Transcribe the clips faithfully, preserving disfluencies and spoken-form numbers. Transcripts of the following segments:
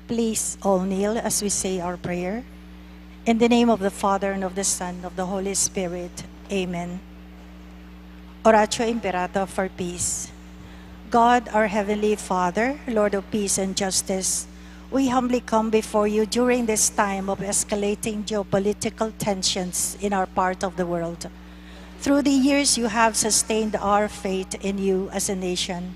Please all kneel as we say our prayer. In the name of the Father, and of the Son, and of the Holy Spirit. Amen. Oratio Imperata for peace. God, our Heavenly Father, Lord of peace and justice, we humbly come before you during this time of escalating geopolitical tensions in our part of the world. Through the years, you have sustained our faith in you as a nation.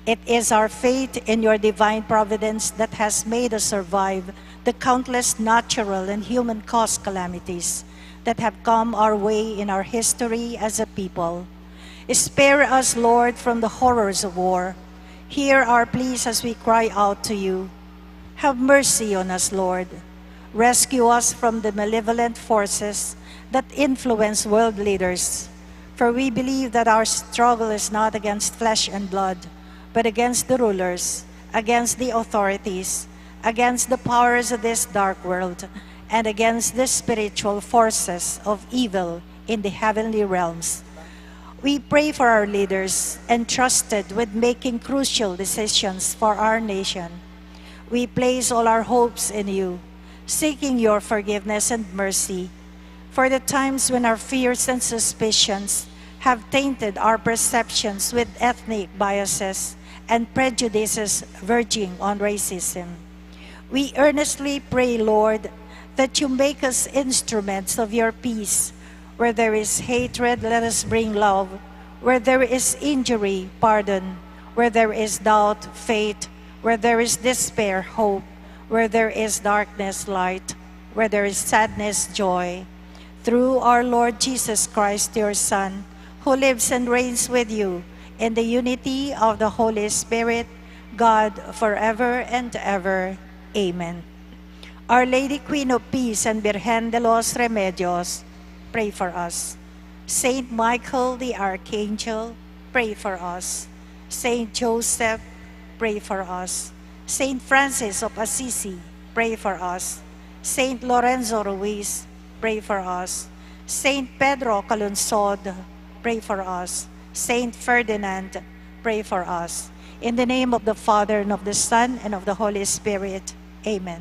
It is our faith in your divine providence that has made us survive the countless natural and human caused calamities that have come our way in our history as a people. Spare us, Lord, from the horrors of war. Hear our pleas as we cry out to you. Have mercy on us, Lord. Rescue us from the malevolent forces that influence world leaders. For we believe that our struggle is not against flesh and blood, but against the rulers, against the authorities, against the powers of this dark world, and against the spiritual forces of evil in the heavenly realms. We pray for our leaders entrusted with making crucial decisions for our nation. We place all our hopes in you, seeking your forgiveness and mercy for the times when our fears and suspicions have tainted our perceptions with ethnic biases and prejudices verging on racism. We earnestly pray, Lord, that you make us instruments of your peace. Where there is hatred, let us bring love. Where there is injury, pardon. Where there is doubt, faith. Where there is despair, hope. Where there is darkness, light. Where there is sadness, joy. Through our Lord Jesus Christ, your Son, who lives and reigns with you in the unity of the Holy Spirit, God, forever and ever. Amen. Our Lady, Queen of Peace and Virgen de los Remedios, pray for us. Saint Michael the Archangel, pray for us. Saint Joseph, pray for us. Saint Francis of Assisi, pray for us. Saint Lorenzo Ruiz, pray for us. Saint Pedro Calungsod, pray for us. Saint Ferdinand, pray for us. In the name of the Father, and of the Son, and of the Holy Spirit. Amen.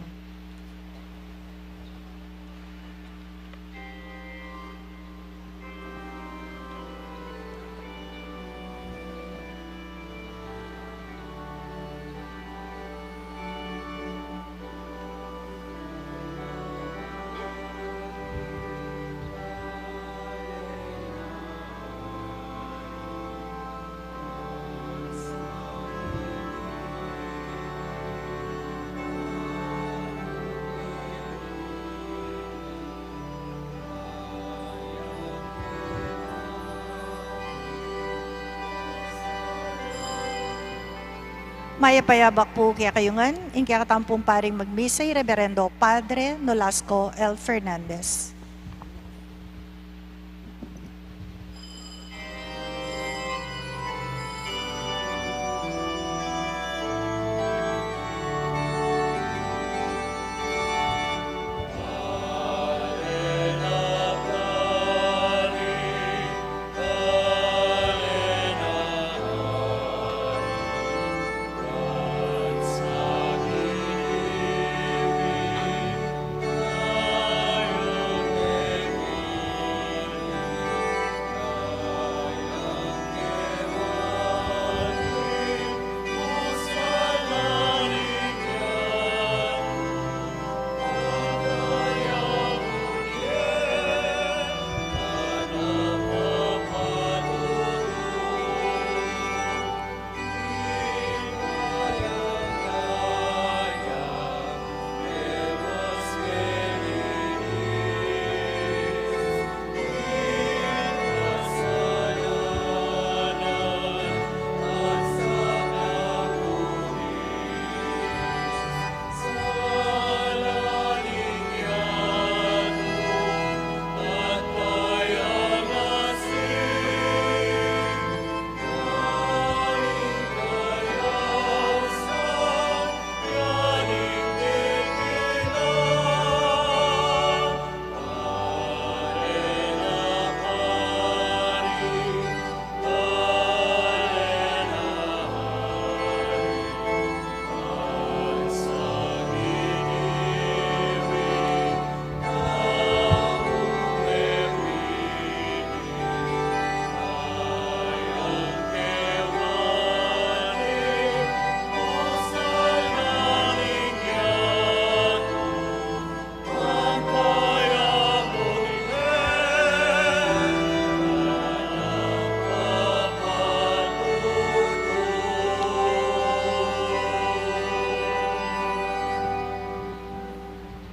Mayap a abak pu kekayu ngan. Ing kekatamung paring magmisa i Reverendo Padre Nolasco L. Fernandez.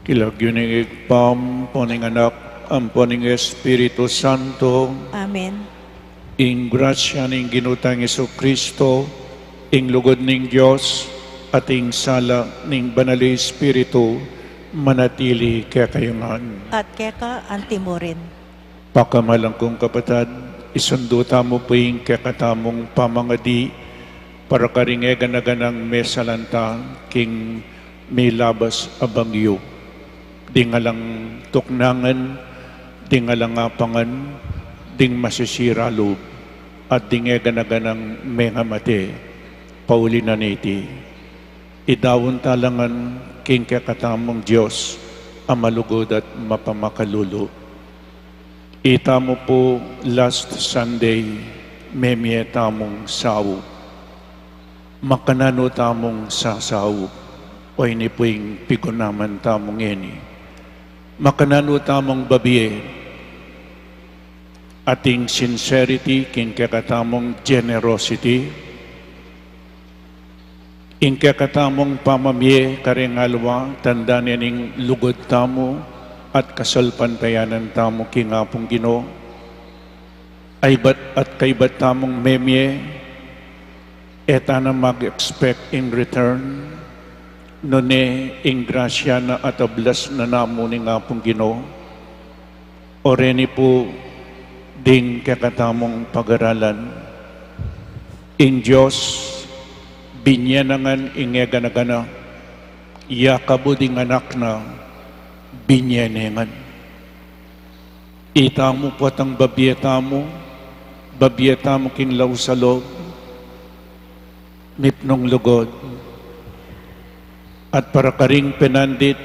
King lagyu ning Ibpa, ampo ning Anak, ampo ning Espiritu Santo. Amen. Ing grasya ning Ginu tang Jesucristo, ing lugud ning Dios, at ing sala ning Banal a Espiritu, manatili kekayu ngan. At keka antimurin. Pakamalan kung kapatad, isundu tamu pu ing kekatamung pamangadi para karing eganaganang mesalanta king milabas a bangyu. Ding alang tuknangan, ding alang apangan, ding masisira lub, at ding eganaganang mengamate. Pauli na niti, idaun ta la ngan king kekatamung Dios a malugud at mapamakalulu. Itamu pu last Sunday, memie tamung saup. Makananu tamung sasaup? O ini pu ing pigunaman tamu ngeni. Makananu tamung babie? Ating sincerity king kekatamung generosity, ing kekatamung pamamie karing aliwa, tanda ne ning lugud tamu at kasalpantayanan tamu king Apung Ginu. Aybat at kaybat tamung memie, e ta na mag-expect in return, nune ing grasya na at ablas na namu ning Apung Ginu. O reni pu ding kekatamung pagaralan. Ing Dios, binie na ngan ing eganagana, ya kabud ing Anak na, binie ne ngan. Itamu pu at ing babie tamu, babie tamu king lausalub, mipnung lugud. At para karing penandit,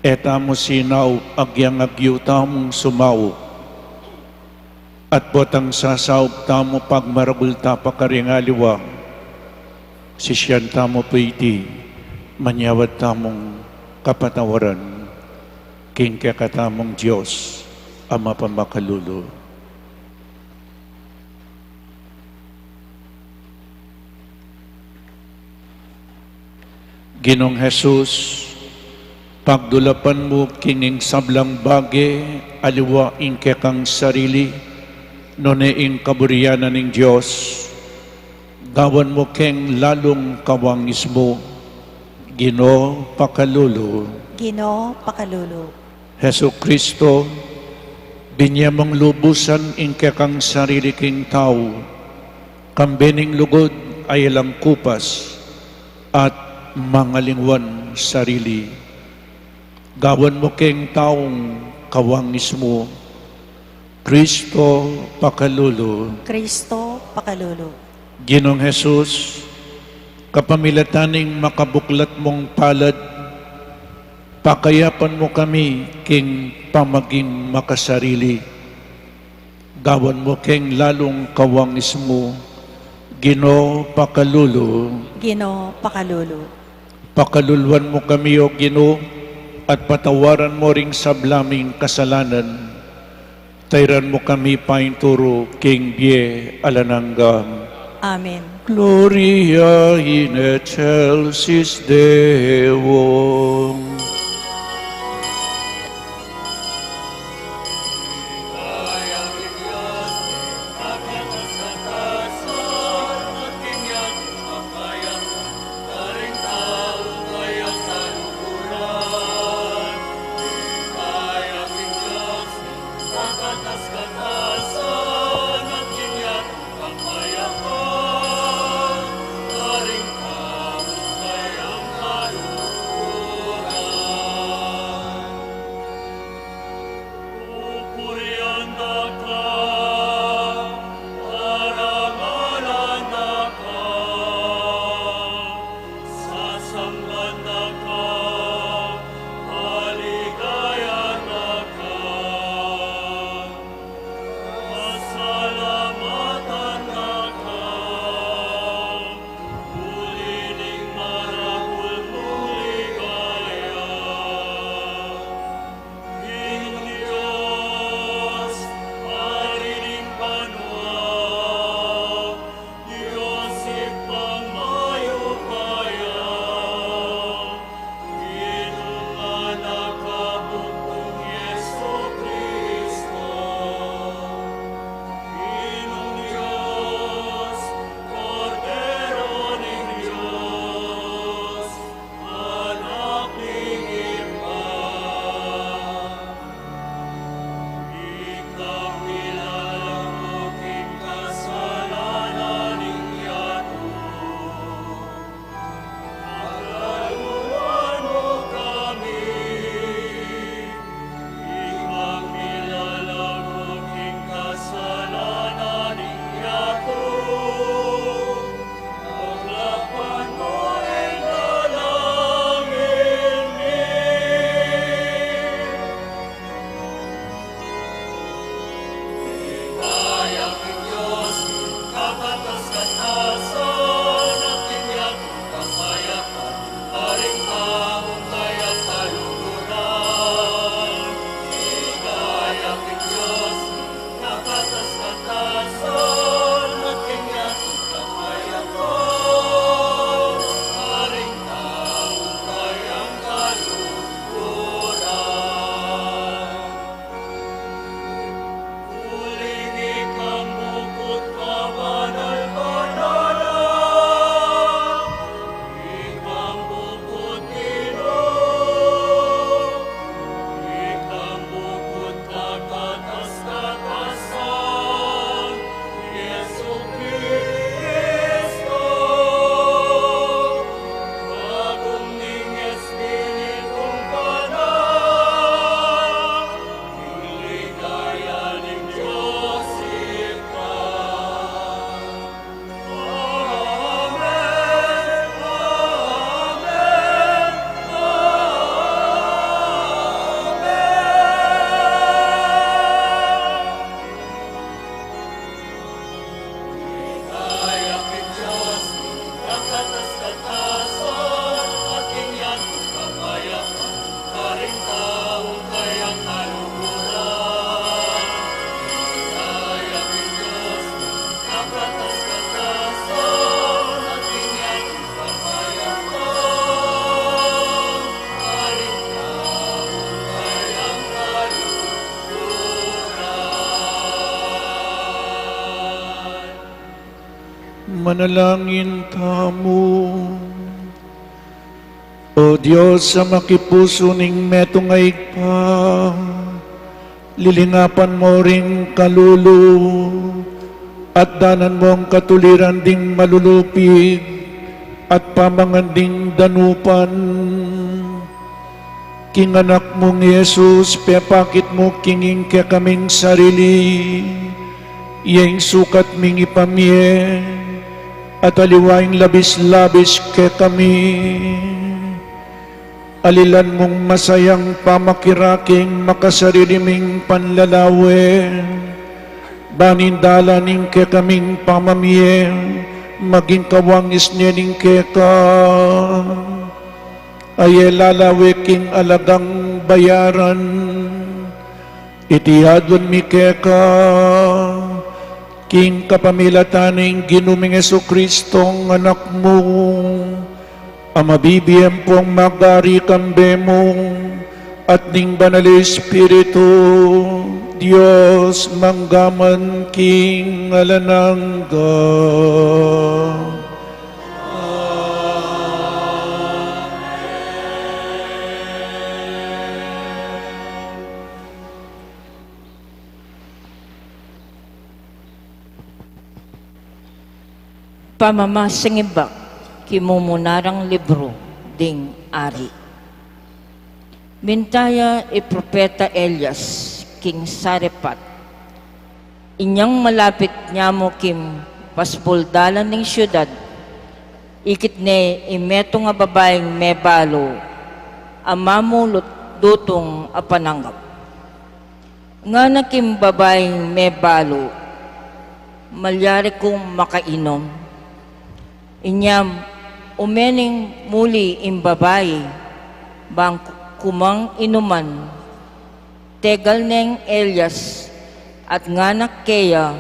e tamu sinaup agyang agyu tamung sumaup. At potang sasaup tamu pagmaragul ta pa karing aliwa, sisian tamu pu iti, manyawad tamung kapatawaran king kekatamung Dios a mapamakalulu. Ginung Jesus, pagdulapan mu king ing sablang bage, aliwa ing kekang sarili, nune ing kaburian na ning Dios, gawan mu keng lalung kawang mismu. Ginu, pakalulu. Ginu, pakalulu. Jesucristo, binie mung lubusan ing kekang sarili king tau, kambe ning lugud a alang kupas at mangalingwan sarili. Gawan mu keng taung kawang mismu. Cristo, pakalulu. Cristo, pakalulu. Ginung Jesus, kapamilatan ning makabuklat mung palad, pakayapan mu kami king pamaging makasarili. Gawan mu keng lalung kawang mismu. Ginu, pakalulu. Ginu, pakalulu. Pakaluluan mu kami, O Ginu, at patawaran mu ring sabla ming kasalanan. Tairan mu kami painturu king bie alang angga. Amen. Gloria in excelsis Deo. Manalangin tamu. O Dios, a makipusu ning metung a Ibpa, lilingapan mo ring kalulu, at danan mong katuliran ding malulupig, at pamangan ding danupan. King Anak mung Jesus, pepakit mu king ing kekaming sarili, ya ing sukat ming ipamie, at aliwa ing labis-labis kekami. Alilan mung masayang pamakiraking makasarili ming panlalawe, ban ing dalan ning kekaming pamamie, maging kawang isne ning keka. A e lalawe king alagang bayaran. Iti adwan mi keka, king kapamilatan ning Ginu ming Jesucristo, ing Anak mu, a mabibie ampong magari kambe mu, at ning Banal a Espiritu, Dios, mangga man king alang angga. Pamamasang ibat king mumunarang libru ding Ari. Minta ya i propeta Elias king Sarefat. Inyang malapit ne mu king pasbul dalan ning siudad, ikit ne ing metung a babaing mebalu a mamulut dutung a pananggap. Ngana king babaing mebalu, "Malyari kung makainum?" Inya ume neng muli ing babai, bang ku-, kumang inuman. Tegal neng Elias at ngana keya,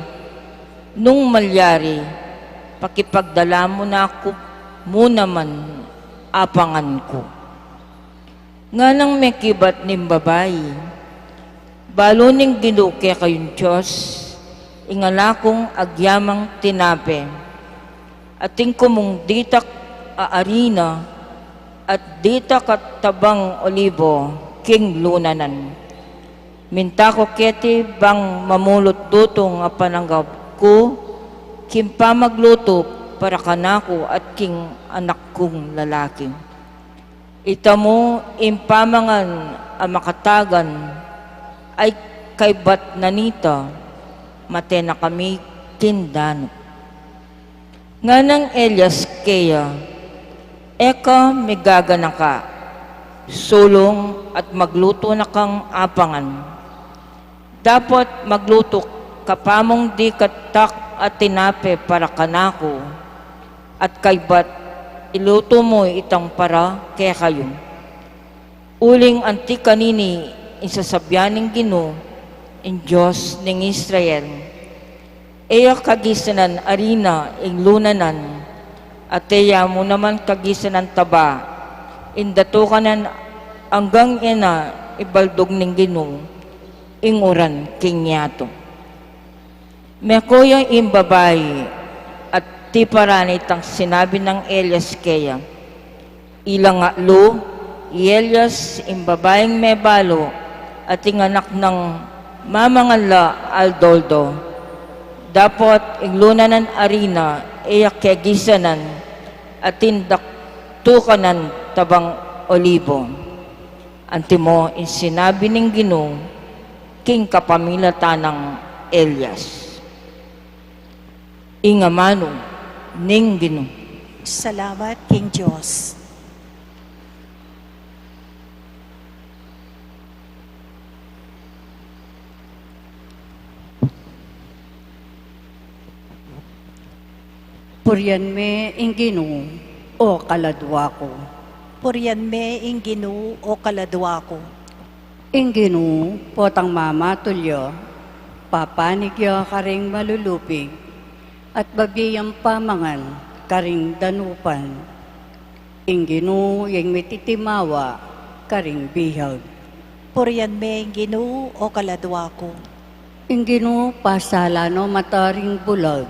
"Nung malyari, pakipagdala mu na ku mu naman apangan ku." Nganang mekibat ning babai, "Balu ning Ginu kekayung Dios, ing ala kung agyamang tinape, atin ku mung ditak a arina, at ditak a tabang olibo king lunanan. Minta ku keti bang mamulut dutung a pananggap ku, king pamaglutu para kanaku at king anak kung lalaki. Ita mu ing pamangan a makatagan, ay kaybat na nita, mate na kami king danu." Nganang Elias keya, "E ka migaganaka, sulung at maglutu na kang apangan. Dapot maglutu ka pa mung ditak a tinape para kanaku, at kaybat ilutu mu itang para kekayu. Uling anti kanini ing sasabian ning Ginu, ing Dios ning Israel, e ya kagisanan arina ing lunanan, at e ya mu naman kagisanan taba ing datukanan, anggang e na ibaldug ning Ginu ing uran king yatu." Meko ya ing babai at tiparan itang sinabi nang Elias keya. Ilang atlu, i Elias, ing babaing mebalu, at ing anak nang mamangan la aldo-aldo. Dapot ing lunanan arina e ya kegisanan, at ing datukanan tabang olibo. Antimo ing sinabi ning Ginu king kapamilatan nang Elias. Ing amanu ning Ginu. Salamat king Dios. Purian me ing Ginu, o kaladua ku. Purian me ing Ginu, o kaladua ku. Ing Ginu, potang mamatul ya, papanig ya karing malulupig, at babie yang pamangan karing danupan. Ing Ginu yang mititimawa karing bihag. Purian me ing Ginu, o kaladua ku. Ing Ginu, pasalan no mata ring bulag,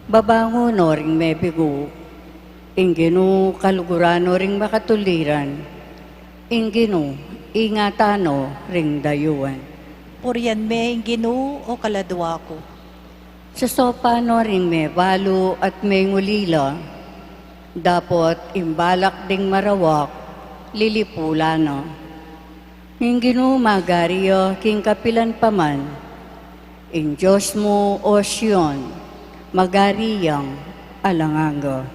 Babangun no ring mebigu, ing Ginu kaluguran no ring makatuliran, ing Ginu ingatan no ring dayuan. Purian me ing Ginu, o kaladua ku. Sasopan no ring mebalu at mengulila, dapot ing balak ding marawak, lilipulan na. Ing Ginu magari ya king kapilan pa man. Ing Dios mu, o Sion, magari yang alang angga.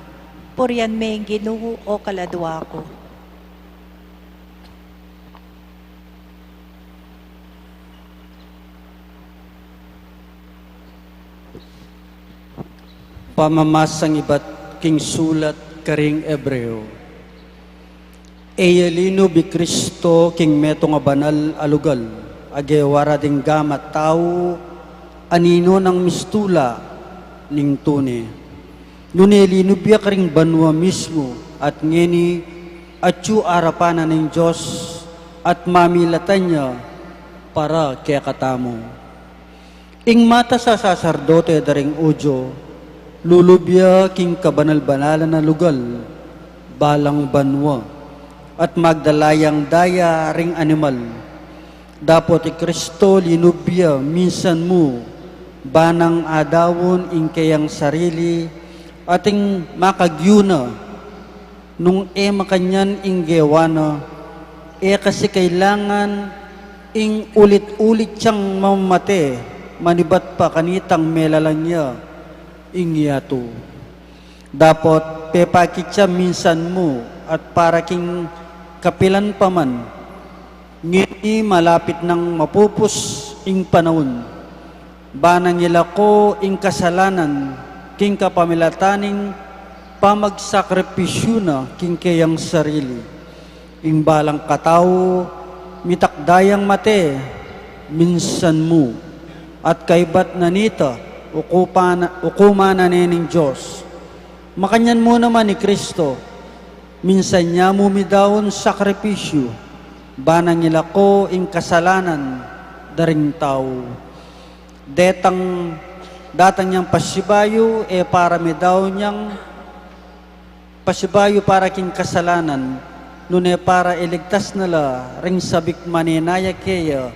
Purian me ing Ginu, o kaladua ku. Pamamasang ibat king sulat karing Hebreo. E ya linub i Kristo king metung a banal a lugal, a gewa ra ding gamat tau, a ninu nang mistula ning tune. Nune linub ya karing banua mismu, at ngeni atyu arapan na ning Dios, at mamilatan ya para kekatamu. Ing matas a saserdote da ring Judio, lulub ya king kabanal-banalan a lugal, balang banua, at magdala yang daya ring animal. Dapot i Kristo linub ya minsan mu, ba nang adaun ing keyang sarili, at ing makagyu na, nung e makanyan ing gewa na, e kasi kailangan ing ulit-ulit yang mamate, manibat pa kanitang melalang ya ing yatu. Dapot pepakit ya minsan mu, at para king kapilan pa man, ngeni malapit nang mapupus ing panaun, ba nang ilako ing kasalanan king kapamilatan ning pamagsakripisyu na king keyang sarili. Ing balang katau, mitakda yang mate minsan mu, at kaibat na nita, ukupan, ukuman na ne ning Dios. Makanyan mu naman i Kristo, minsan ya mu midaun sakripisyu, ba nang ilako ing kasalanan da ring tau. Detang, datang yang pasibayu, e para midaun yang pasibayu para king kasalanan, nune para iligtas na la ring sabik manenaya keya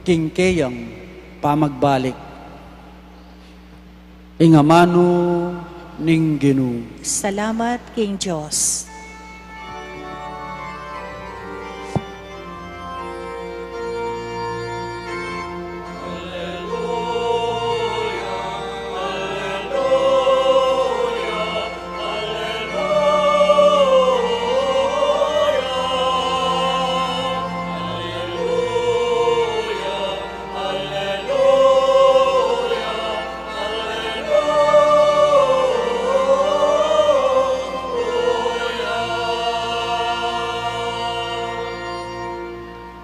king keyang pamagbalik. Ing amanu ning Ginu. Salamat king Dios.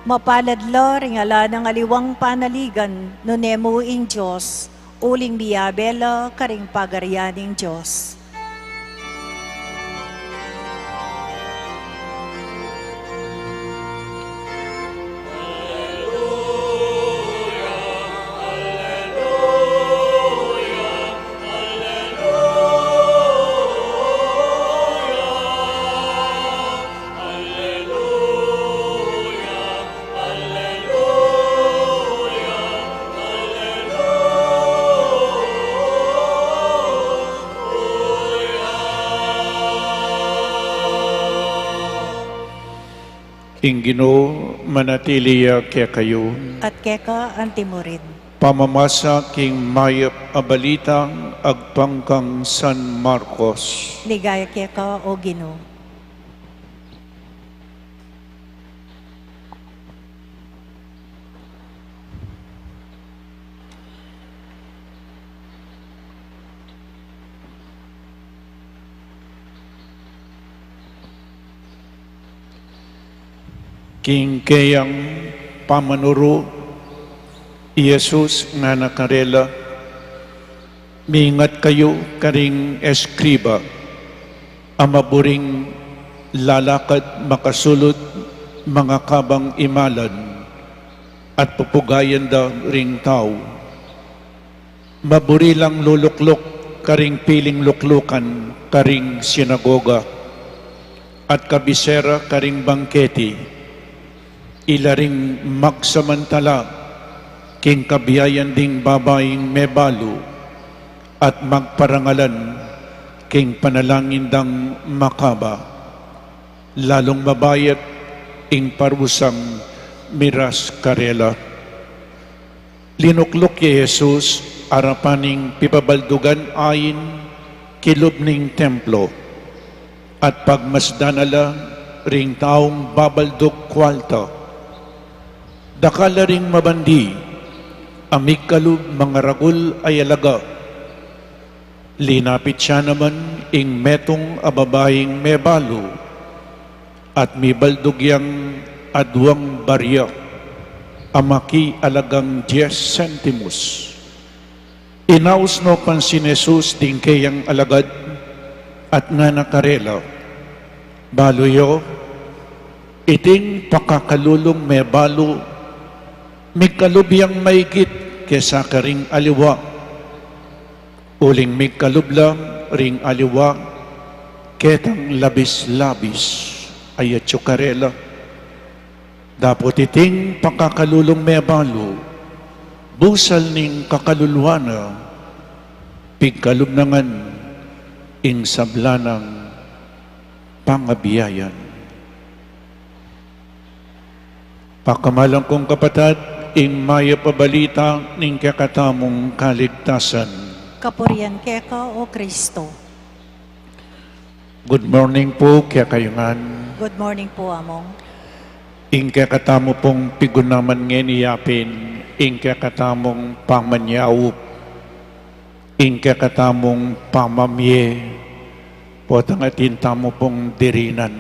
Mapalad la ring ala nang aliwang panaligan, nune mu ing Dios, uling miyabe la karing pagarian ning Dios. Ing Ginu manatili ya kekayu. At keka antimurin. Pamamasa king mayap a balita agpang kang San Marcos. Ligaya keka, o Ginu. King keyang pamanuru, i Jesus ngana karela, mingat kayu karing eskriba a maburing lalakad makasulud mangakabang imalan at pupugayan da ring tau. Maburi lang lulukluk Karing piling luklukan karing sinagoga, at kabisera karing bangketi, ila ring magsamantala king kabiayan ding babaing mebalu, at magparangalan king panalangin dang makaba. Lalung mabayat ing parusang miras karela. Linukluk ya i Jesus arapan ning pipabaldugan ain kilub ning templo, at pagmasdan na la ring taung babaldug kualta. Dakal la ring mabandi a migkalub mangaragul a yalaga. Linapit ya naman ing metung a babaing mebalu, at mibaldug yang aduang barya a makialagang dies sentimus. Inaus no pa ing Jesus ding keyang alagad at ngana karela, "Balu yo, iting pakakalulung mebalu, migkalub yang maigit kesa karing aliwa. Uling migkalub la ring aliwa ketang labis-labis." Ayat yu karela, dapot iting pakakalulung mebalu, busal ning kakaluluan na, pigkalub na ngan ing sabla nang pangabiayan. Pakamalan kung kapatad, ing mayap a balita ning kekatamung kaligtasan. Kapurian keka, O Kristo. Good morning po kekayu ngan. Good morning po, Among. Ing kekatamu pung pigunaman ngeni yapin ing kekatamung pamanyaup, ing kekatamung pamamie, potang atin tamu pung dirinan.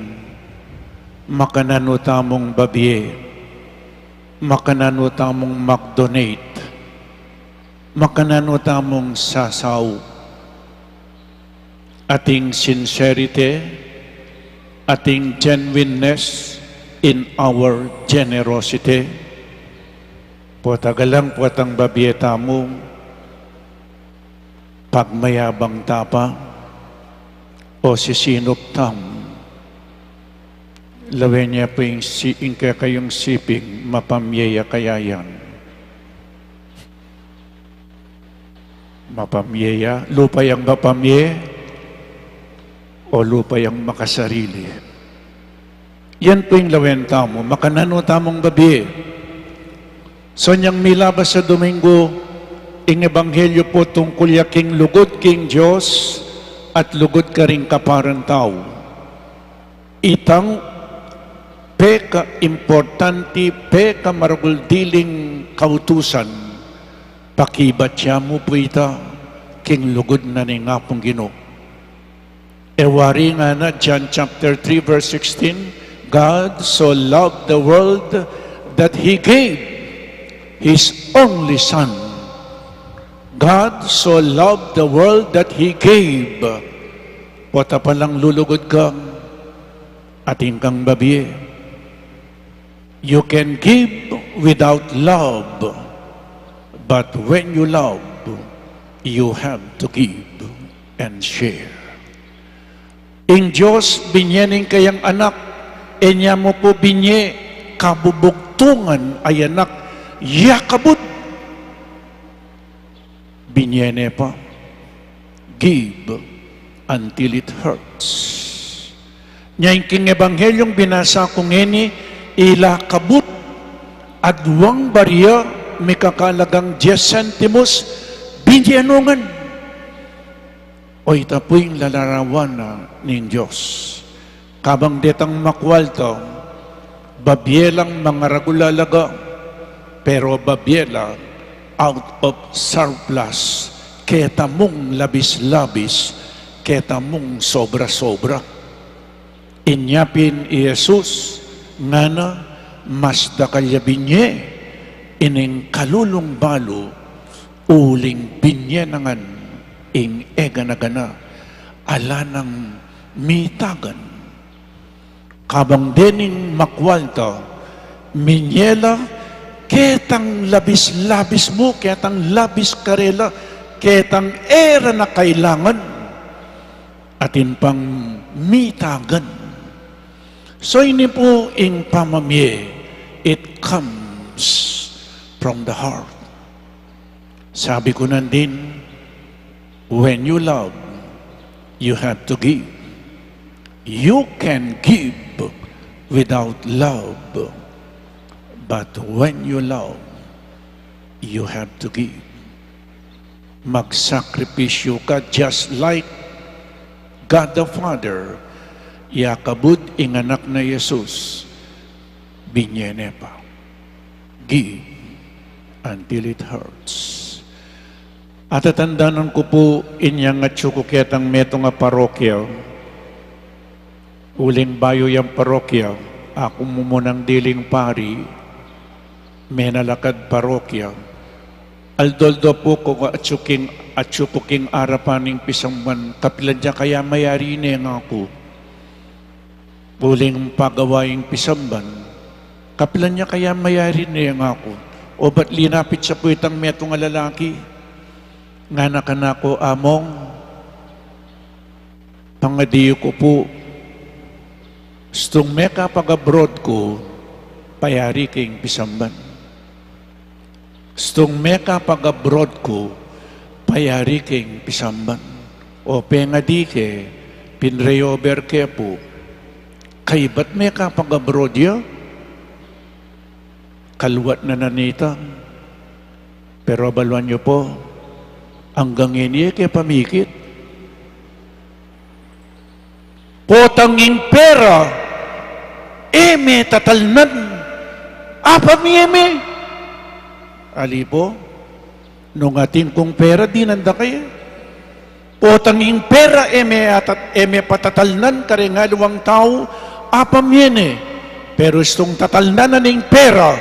Makananu tamung babie, makananu tamung mag-donate, makananu tamung sasaup. Ating sincerity, ating genuineness in our generosity. Potang galang, potang babie tamu, pagmayabang ta pa, o sisinup tamu? Lawen ye pu ing si-, ing kekayung siping, mapamie ya kaya yan? Mapamie ya, lupa yang mapamie, o lupa yang makasarili? Yan pu ing lawen tamu, makananu tamung babie. So, inyang milabas a Domingo, ing ebanghelyo pu tungkul ya king lugud king Dios at lugud karing kaparang tau. Itang pekaimportante, pekamaragul diling kautusan, pakibat ya mu pu ita king lugud na ning Apung Ginu. E wari ngana, John chapter three verse sixteen, "God so loved the world that He gave His only Son." "God so loved the world that He gave." Pota pa lang lulugud ka, atin kang babie. You can give without love, but when you love, you have to give and share. Ing Dios binye ning kayang anak, e ne mu pu binye kabubugtungan a anak, yakabud. Binye ne pa. Give until it hurts. Nya ing king ebanghelyung binasa ku ngeni, ila kabud, aduang barya, mikakalagang dies sentimus, binye no ngan. O, ita pu ing lalarawan na ning Dios. Kabang detang makualta, babie lang mangaragul a alaga, pero babie la out of surplus, ketamung labis-labis, ketamung sobra-sobra. Inya pin i Jesus, ngana, mas dakal ya binye ining kalulung balu, uling binye na ngan ing egana-gana, ala nang mitagan. Kabang dening makualta, minye la ketang labis-labis mu, ketang labis karela, ketang e ra na kailangan, atin pang mitagan. So ini pu ing pamamie, it comes from the heart. Sabi ku nandin, when you love, you have to give. You can give without love, but when you love, you have to give. Magsakripisyu ka just like God the Father. Ya kabud ing anak na Jesus, binye ne pa. Give until it hurts. Atatandanan ku pu inyang atyu ku ketang metung a parokya. Uling bayu yang parokya, aku mumunang diling pari, menalakad parokya. Aldo-aldo pu kung atyu king, atyu ku king arapan ning pisamban, kapilan ya kaya mayari ne ngaku. Uling pagawa ing pisamban, kapilan ya kaya mayari ne ngaku. O bat linapit ya pu itang metung a lalaki, ngana kanaku, Among, pangadi ku pu, stung mekapag-abroad ku, payari ke ing pisamban. Stung mekapag-abroad ku, payari ke ing pisamban. O pengadi ke, pinreober ke pu, kaybat mekapag-abroad ya, kaluat na na nita. Pero abaluan yu pu, anggang ngeni e ke pamikit. Potang ing pera, e me tatalnan, apamie me. Ali pu, nung atin kung pera, dinan da ke. Potang ing pera, e me atat-, e me patatalnan kareng aliwang tau, apamie ne. Pero istung tatalnan na ning pera,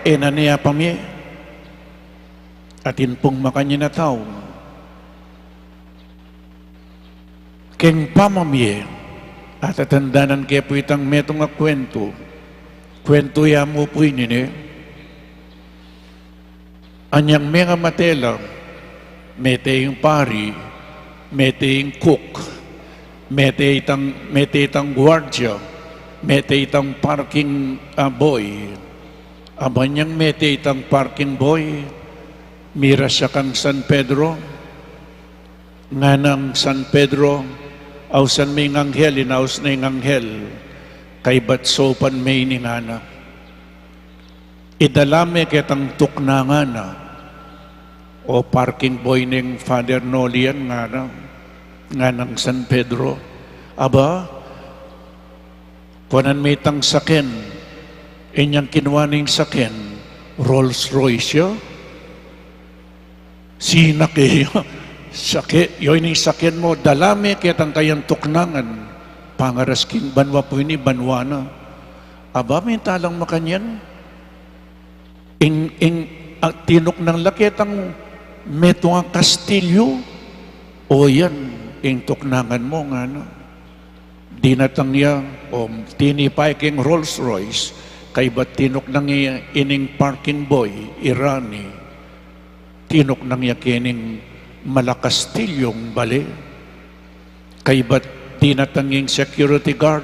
e na ne apamie. Atin pung makanyan a tau. Keng pamamie, atatandanan ke pu itang metung a kwentu. Kwentu ya mu pu ini ne. Anyang mengamate la, mete ing pari, mete ing cook, mete itang, mete itang guardia, mete itang parking, ah, boy. Aba anyang mete itang parking boy, miras ya kang San Pedro, nganang San Pedro, ausan me ing anghel, inaus ne ing anghel, kaybat saupan me ini ngana. Idala me ketang tuknangan na. O parking boy ning Father Noli yan, ngana, nganang San Pedro. Aba, kuanan me itang saken. Inyang kinua ning saken, Rolls Royce ya. Sinake ya. Sake, yo, ining saken mu, dala me ketang kayang tuknangan. Pangaras king banua pu ini, banua na. Aba, mintalang makanyan. Ing, ing, ah, tinuknang la ketang metung a kastilyu. O yan, ing tuknangan mu, ngana. Dinatang ya, o, tinipa ya keng Rolls Royce, kaybat tinuknang ya ining parking boy, i Rani, tinuknang ya kening malakastilyung bale. Kaybat dinatang ing security guard,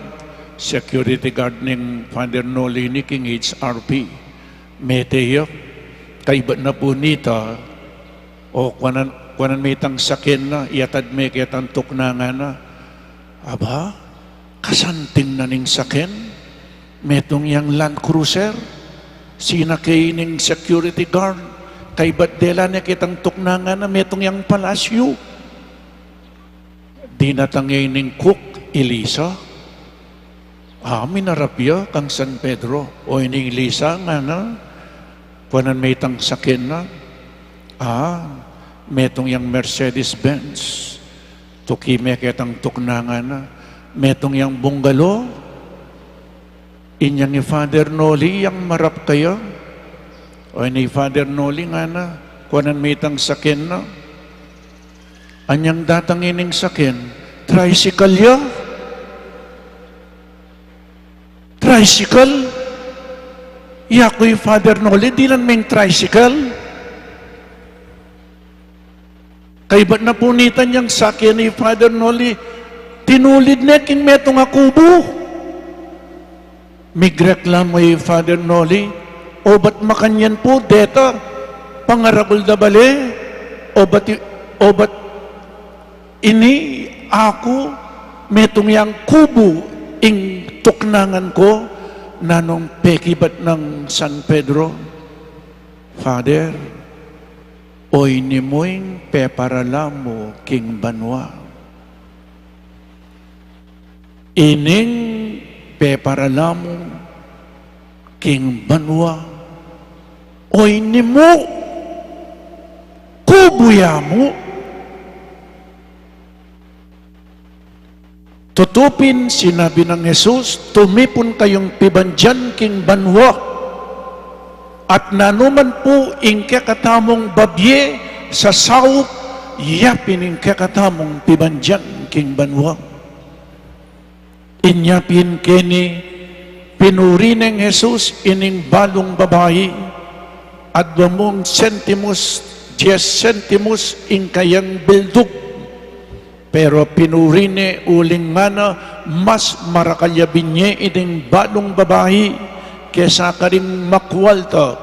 security guard ning Father Noli ini king H R P. Mete ya, kaybat na pu nita, o, kuanan, kuanan me itang saken na, iyatad me ketang tuknangan na. Aba, kasanting na ning saken, metung yang Land Cruiser, sinake ining security guard, kaybat dela ne ketang tuknangan na, metung yang Palasyo. Dinatang ya ining cook, i Lisa. Ah, minarap ya kang San Pedro. O, ining Lisa, ngana, kuanan me itang saken na. Ah, metung yang Mercedes-Benz. Tuki me ketang tuknangan na. Metung yang bungalow. Inyang i Father Noli yang marap kaya. O, ini i Father Noli, ngana, kuanan me itang saken na. Anyang datang ining saken, tricycle ya. Tricycle? Yaku i Father Noli, dinan meng tricycle? Kaybat na pu nita, inyang sa keni Father Noli, tinulid ne king metung a kubu. Migreklamu i Father Noli, obat makanyan pu deta pangaragul da bale, obat i-, obat ini aku, metung yang kubu ing tuknangan ku. Nanung pekibat nang San Pedro? Father, oyni mu ing peparala mu king banua. Ining peparala mu king banua, oyni mu, kubu ya mu. Tutu pin sinabi nang Jesus, tumipun kayung pibandian king banua. At nanu man pu ing kekatamung babie sasaup, ya pin ing kekatamung pibandian king banua. Inya pin keni, pinuri neng Jesus ining balung babai, adwa mung sentimus, dies sentimus ing kayang bildug. Pero pinuri ne uling ngana mas marakal ya binie ining balung babai kesa karing makualta,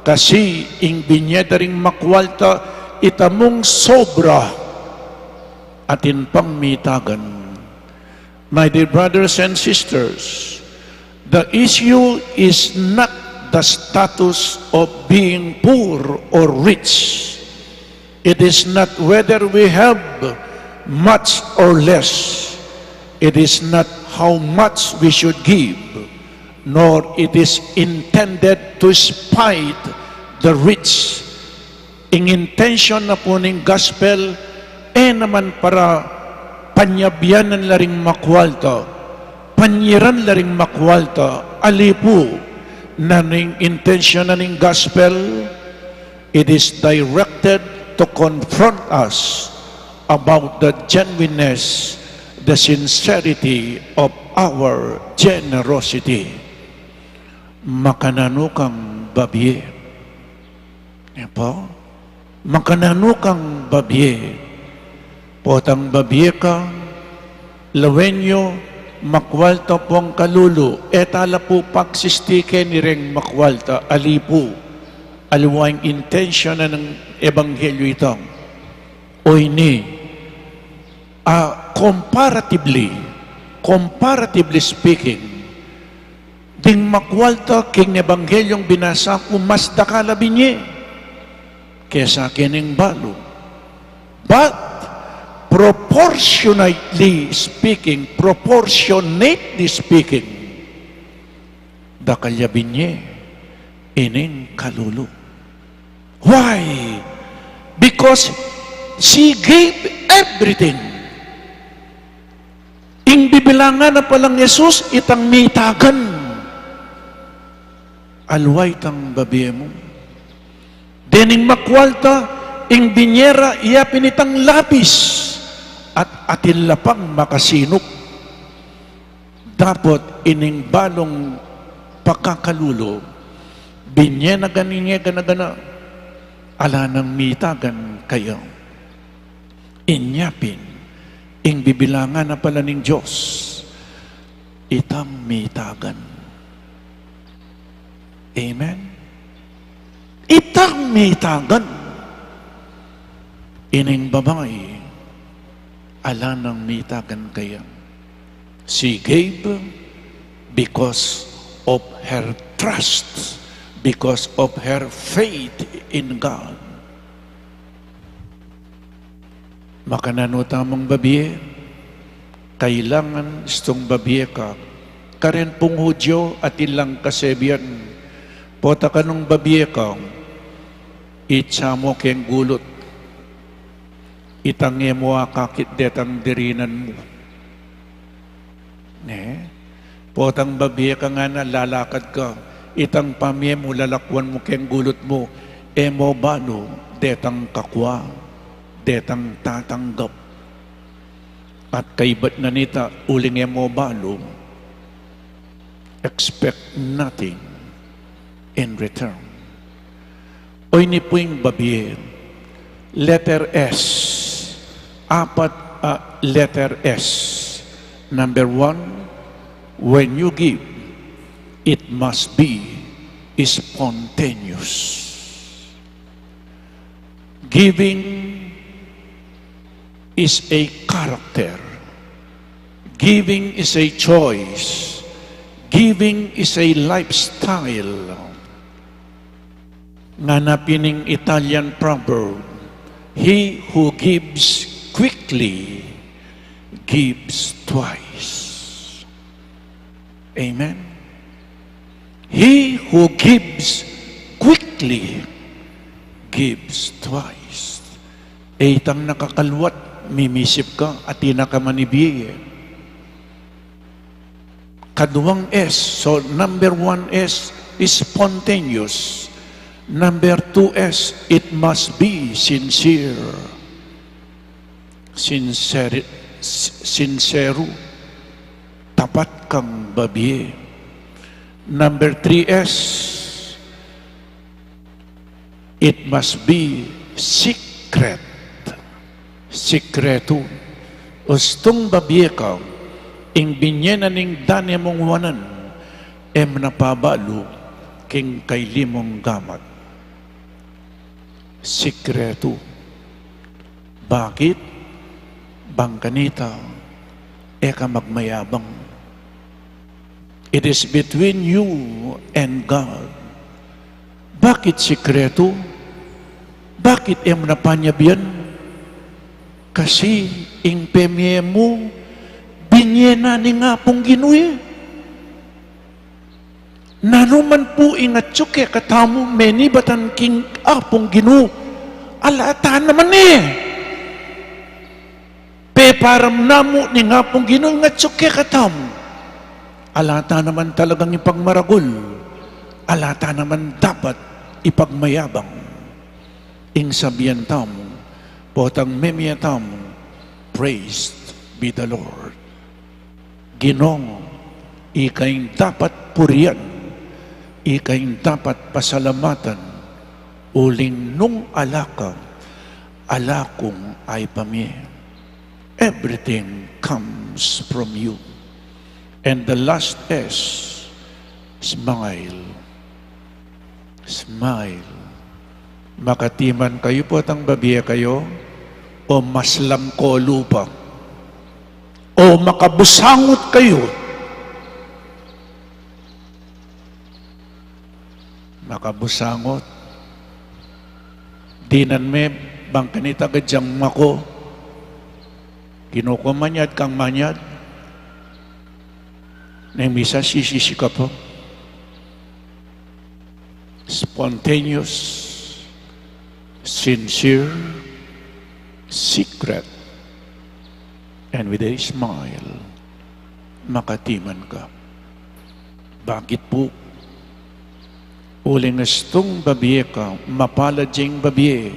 kasi ing binie da ring makualta itamung sobra, atin pang mitagan. My dear brothers and sisters, the issue is not the status of being poor or rich. It is not whether we have much or less. It is not how much we should give, nor it is intended to spite the rich. Ing intention na pu ning gospel, e naman para panyabianan la ring makualta, panyiran la ring makualta, ali pu. Nanu ing intention na ning gospel? It is directed to confront us about the genuineness, the sincerity of our generosity. Makananu kang babie? E pu? Makananu kang babie? Potang babie ka, lawen yu, makualta pung kalulu, e tala pu pagsistike ni reng makualta, ali pu. Aliwa ing intention na ning ebanghelyo itang. Oyni, ah, comparatively, comparatively speaking, ding makualta king ebanghelyo ing binasa ku mas dakal a binie kesa kening balu. But proportionately speaking, proportionately speaking, dakal ya binie ining kalulu. Why? Because she gave everything. Ing bibilangan na palang Jesus, itang mitagan. Aliwa itang babie mu. Dening makualta, ing binie ra, iya pin itang lapis, at atin la pang makasinup. Dapot ining balung pakakalulu, binie na gana, gana-gana, ala nang mitagan kaya. Inya pin, ing bibilangan na pala ning Dios, itang mitagan. Amen? Itang mitagan. Ining babai, ala nang mitagan kaya. She gave because of her trust, because of her faith in God. Makananu tamung babie? Kailangan istung babie ka. Karen pung Hudyo, atin lang kasebian. Pota kanung babie ka, itsa mu keng gulut. Itang e mu akakit detang dirinan mu. Ne? Potang babie ka ngana, lalakad ka. Itang pamie mu, lalakwan mu keng gulut mu. E mu balu detang kakua, detang tatanggap. At kaybat na nita, uling e mu balu, expect nothing in return. Oyni pu ing babie, Letter S. Apat a letter S. Number one, when you give, it must be spontaneous. Giving is a character. Giving is a choice. Giving is a lifestyle. Ngana pin ing Italian proverb, "He who gives quickly gives twice." Amen. "He who gives quickly gives twice." E itang nakakalwat, mimisip ka, atin na ka man ibie. Kaduang S, so number one S is spontaneous. Number two S, it must be sincere. Sincere, s-, sincero. Tapat kang babie. Number three S, it must be secret. Sikretu. Ustung babie ka, ing binye na ning dane mung wanan, e mu na pabalu king kaili mung gamat. Sikretu. Bakit? Bang kanita, e ka magmayabang. It is between you and God. Bakit sikretu? Bakit e mu na panyabian? Kasi ing pemie mu, binye na ning Apung Ginu e. Nanu man pu ing atyu kekatamu menibatan king Apung Ginu, ala ta naman e. Peparamdam mu ning Apung Ginu ing atyu kekatamu, ala ta naman talagang ipagmaragul, ala ta naman dapat ipagmayabang. Ing sabian tamu, potang memie tamu, "Praise be the Lord." Ginu, ika ing dapat purian, ika ing dapat pasalamatan, uling nung ala ka, ala kung ibpa mi. Everything comes from you. And the last S, smile. Smile. Makatiman kayu potang babie kayu, o maslam ko lupa, o makabusangot kayu. Makabusangot. Dinan me bang kanita gadyang mako. Ginu ko, manyad kang manyad. Neng misa sisisi ka pa. Spontaneous, sincere, secret, and with a smile, makatiman ka. Bakit pu? Uling ustung babie ka, mapalad ya ing babie,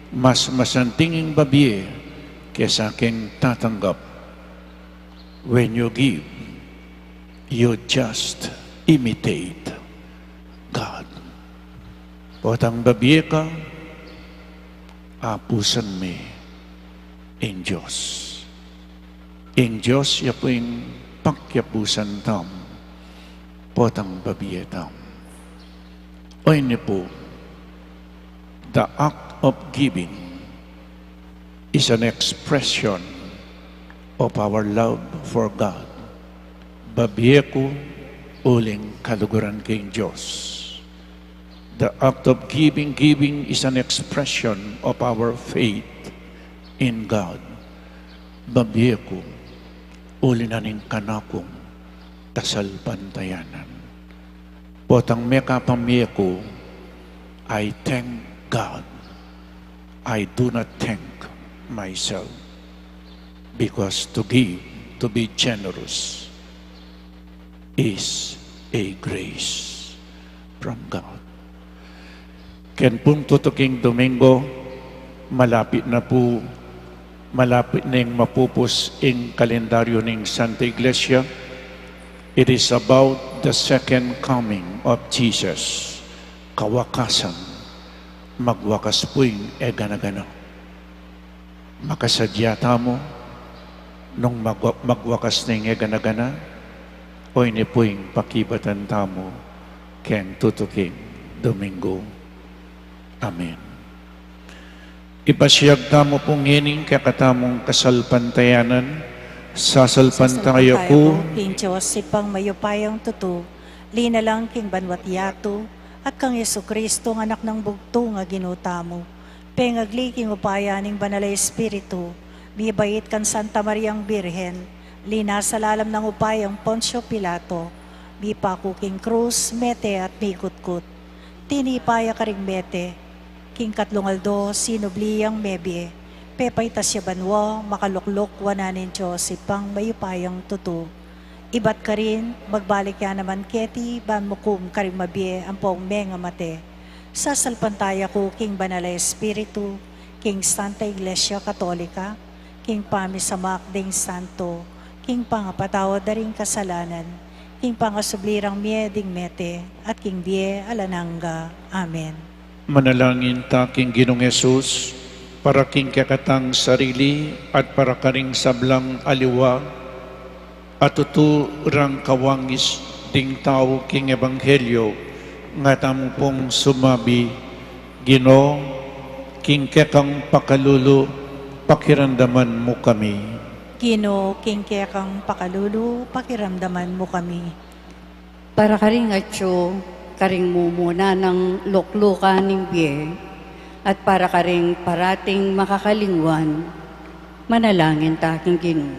mas masanting ing babie kesa king tatanggap. When you give, you just imitate God. Potang babie ka, apusan me ing Dios. Ing Dios ya pu ing pakiapusan tamu, potang babie tamu. Oyni pu, the act of giving is an expression of our love for God. Babie ku uling kaluguran king Dios. The act of giving, giving is an expression of our faith in God. Babie ku uli na ning kanakung kasalpantayanan. Potang mekapamie ku, I thank God. I do not thank myself. Because to give, to be generous, is a grace from God. Ken pung tutuking Domingo, malapit na pu, malapit neng mapupus ing kalendaryo ning Santa Iglesia. It is about the second coming of Jesus. Kawakasan, magwakas pu ing e gana-gana. Makasadya tamu nung magwa-, magwakas na ing e gana-gana, o ini pu ing pakibatan tamu keng tutuking Domingo. Amen. Ipasiag tamu pu ngening kekatamung kasalpantayanan, sasalpantaya ku king Dios, Ibpang mayupayang tutu, linalang king banua't yatu, at kang Jesucristo, ang Anak nang bugtung a Ginu tamu, pengagli king upaya ning Banal a Espiritu, mibait kang Santa Mariang Birhen, linasa lalam ning upayang Poncio Pilato, mipaku king krus, mete at mikutkut. Tinipa ya karing mete, king katlung aldo sinubli yang mebie, pepaitas ya banua, makalukluk wanan ning Dios Ibpang mayupayang tutu. Ibat karin, magbalik ya naman keti, ban mukum karing mabie ampong mengamate. Sasalpantaya ku king Banal a Espiritu, king Santa Iglesia Katolika, king pamisamak ding santo, king pangapatawad da ring kasalanan, king pangasubli rang mie ding mete, at king bie alang angga. Amen. Manalangin ta king Ginung Jesus, para king kekatang sarili at para karing sablang aliwa, at tutu rang kawangis ding tau king ebanghelyo, nga tamu pung sumabi, Ginu, king kekang pakalulu, pakiramdaman mu kami. Ginu, king kekang pakalulu, pakiramdaman mu kami. Para karing atyu karing mumuna nang luklukan ning bie, at para karing parating makakalingwan, manalangin ta king Ginu.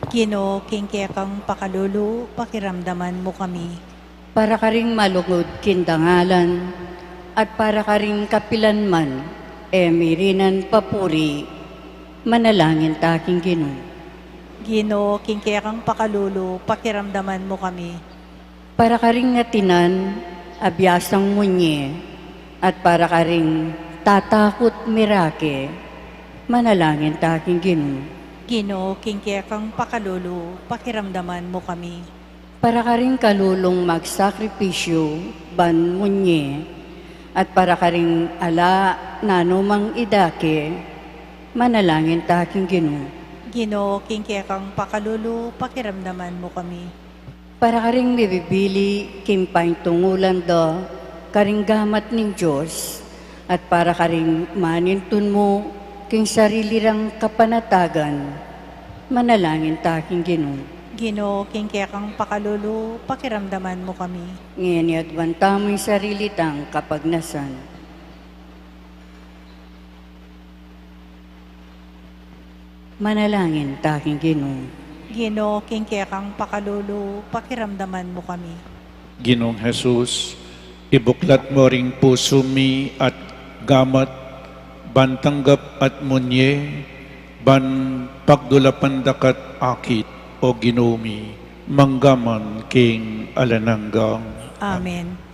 Ginu, king kekang pakalulu, pakiramdaman mu kami. Para karing malugud king dangalan, at para karing kapilan man e mirinan papuri, manalangin ta king Ginu. Ginu, king kekang pakalulu, pakiramdaman mu kami. Para karing atinan a biasang munye, at para karing tatakut mirake, manalangin ta king Ginu. Ginu, king kekang pakalulu, pakiramdaman mu kami. Para karing kalulung magsakripisyu ban munye, at para karing ala nanumang idake, manalangin ta king Ginu. Ginu, king kekang pakalulu, pakiramdaman mu kami. Para karing mibibili king paintungulan da karing gamat ning Dios, at para karing manintun mu king sarili rang kapanatagan, manalangin ta king Ginu. Ginu, king kekang pakalulu, pakiramdaman mu kami. Ngeni aduan tamu ing sarili tang kapagnasan. Manalangin ta king Ginu. Ginu, king kekang pakalulu, pakiramdaman mu kami. Ginung Jesus, ibuklat mu ring pusu mi at gamat, ban tanggap at munye, ban pagdulapan da ka at akit, o Ginu mi, mangga man king alang angga. Amen.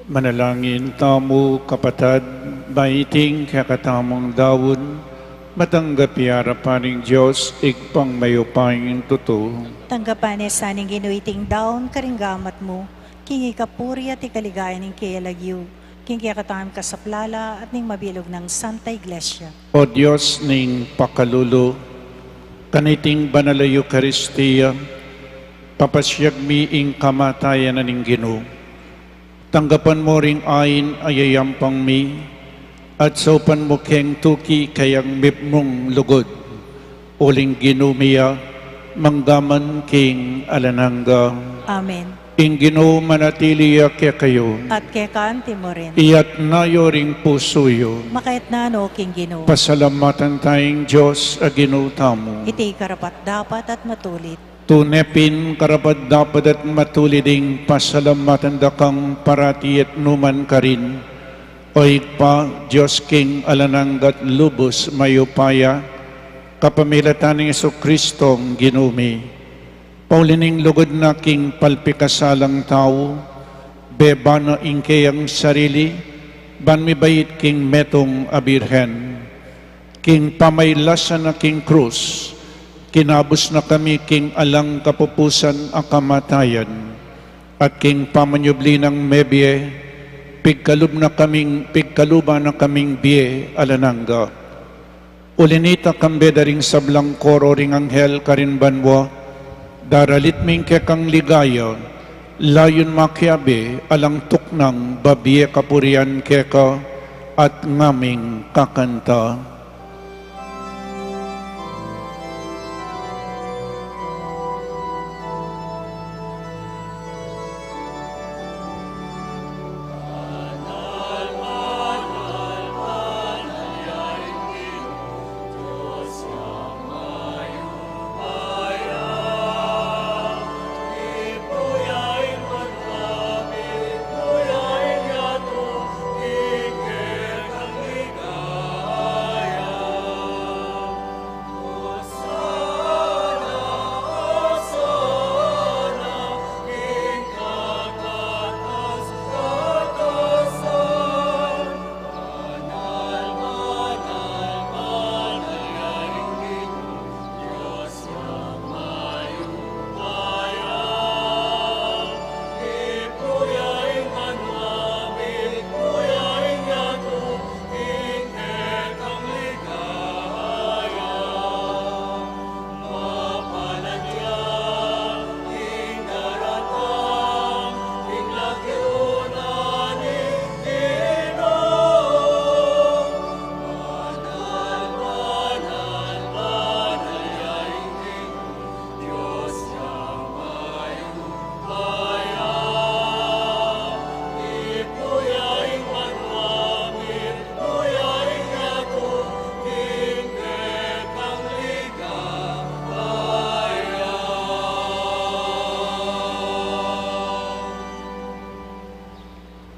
Manalangin tamu, kapatad, ba iting kekatamung daun, matanggap ya arapan ning Dios, Ibpang mayupayang tutu. Tanggapan na sa ning Ginu iting daun karing gamat mu, king ikapuri at ikaligaya ning kayang lagyu, king kekatamung kasaplalan at ning mabilug nang Santa Iglesia. O Dios ning pakalulu, kaniting banal a Eukaristia, papasiag mi ing kamatayan na ning Ginu. Tanggapan mu ring ain a yayampang mi, at saupan mu keng tuki kayang mipnung lugud. Uling Ginu mi ya, manggaman king alang angga. Amen. Ing Ginu manatili ya kekayu. At keka anti mu rin. Iyatas yu ring pusu yu. Makayatas no king Ginu. Pasalamatan taya ing Dios a Ginu tamu. Iti karapat-dapat at matulid. Tune pin karapat-dapat at matulid ing pasalamatan da kang parati at nukarin man, O Ibpa, Dios king alang angga at lubus mayupaya, kapamilatan nang Jesucristo a Ginu mi. Pauli ning lugud na king palpikasalang tau, beba na ing keyang sarili, ban mibait king metung a Birhen. King pamailasa na king krus, kinabus na kami king alang kapupusan a kamatayan, at king pamanyubli nang mebie, pigkalub na kaming, pigkaluban na kaming bie alang angga. Uli na nita, kambe da ring sablang koro ring anghel karin banua, daralit mi ing kekang ligaya, layun makiabe alang tuknang babie kapurian keka at ngaming kakanta.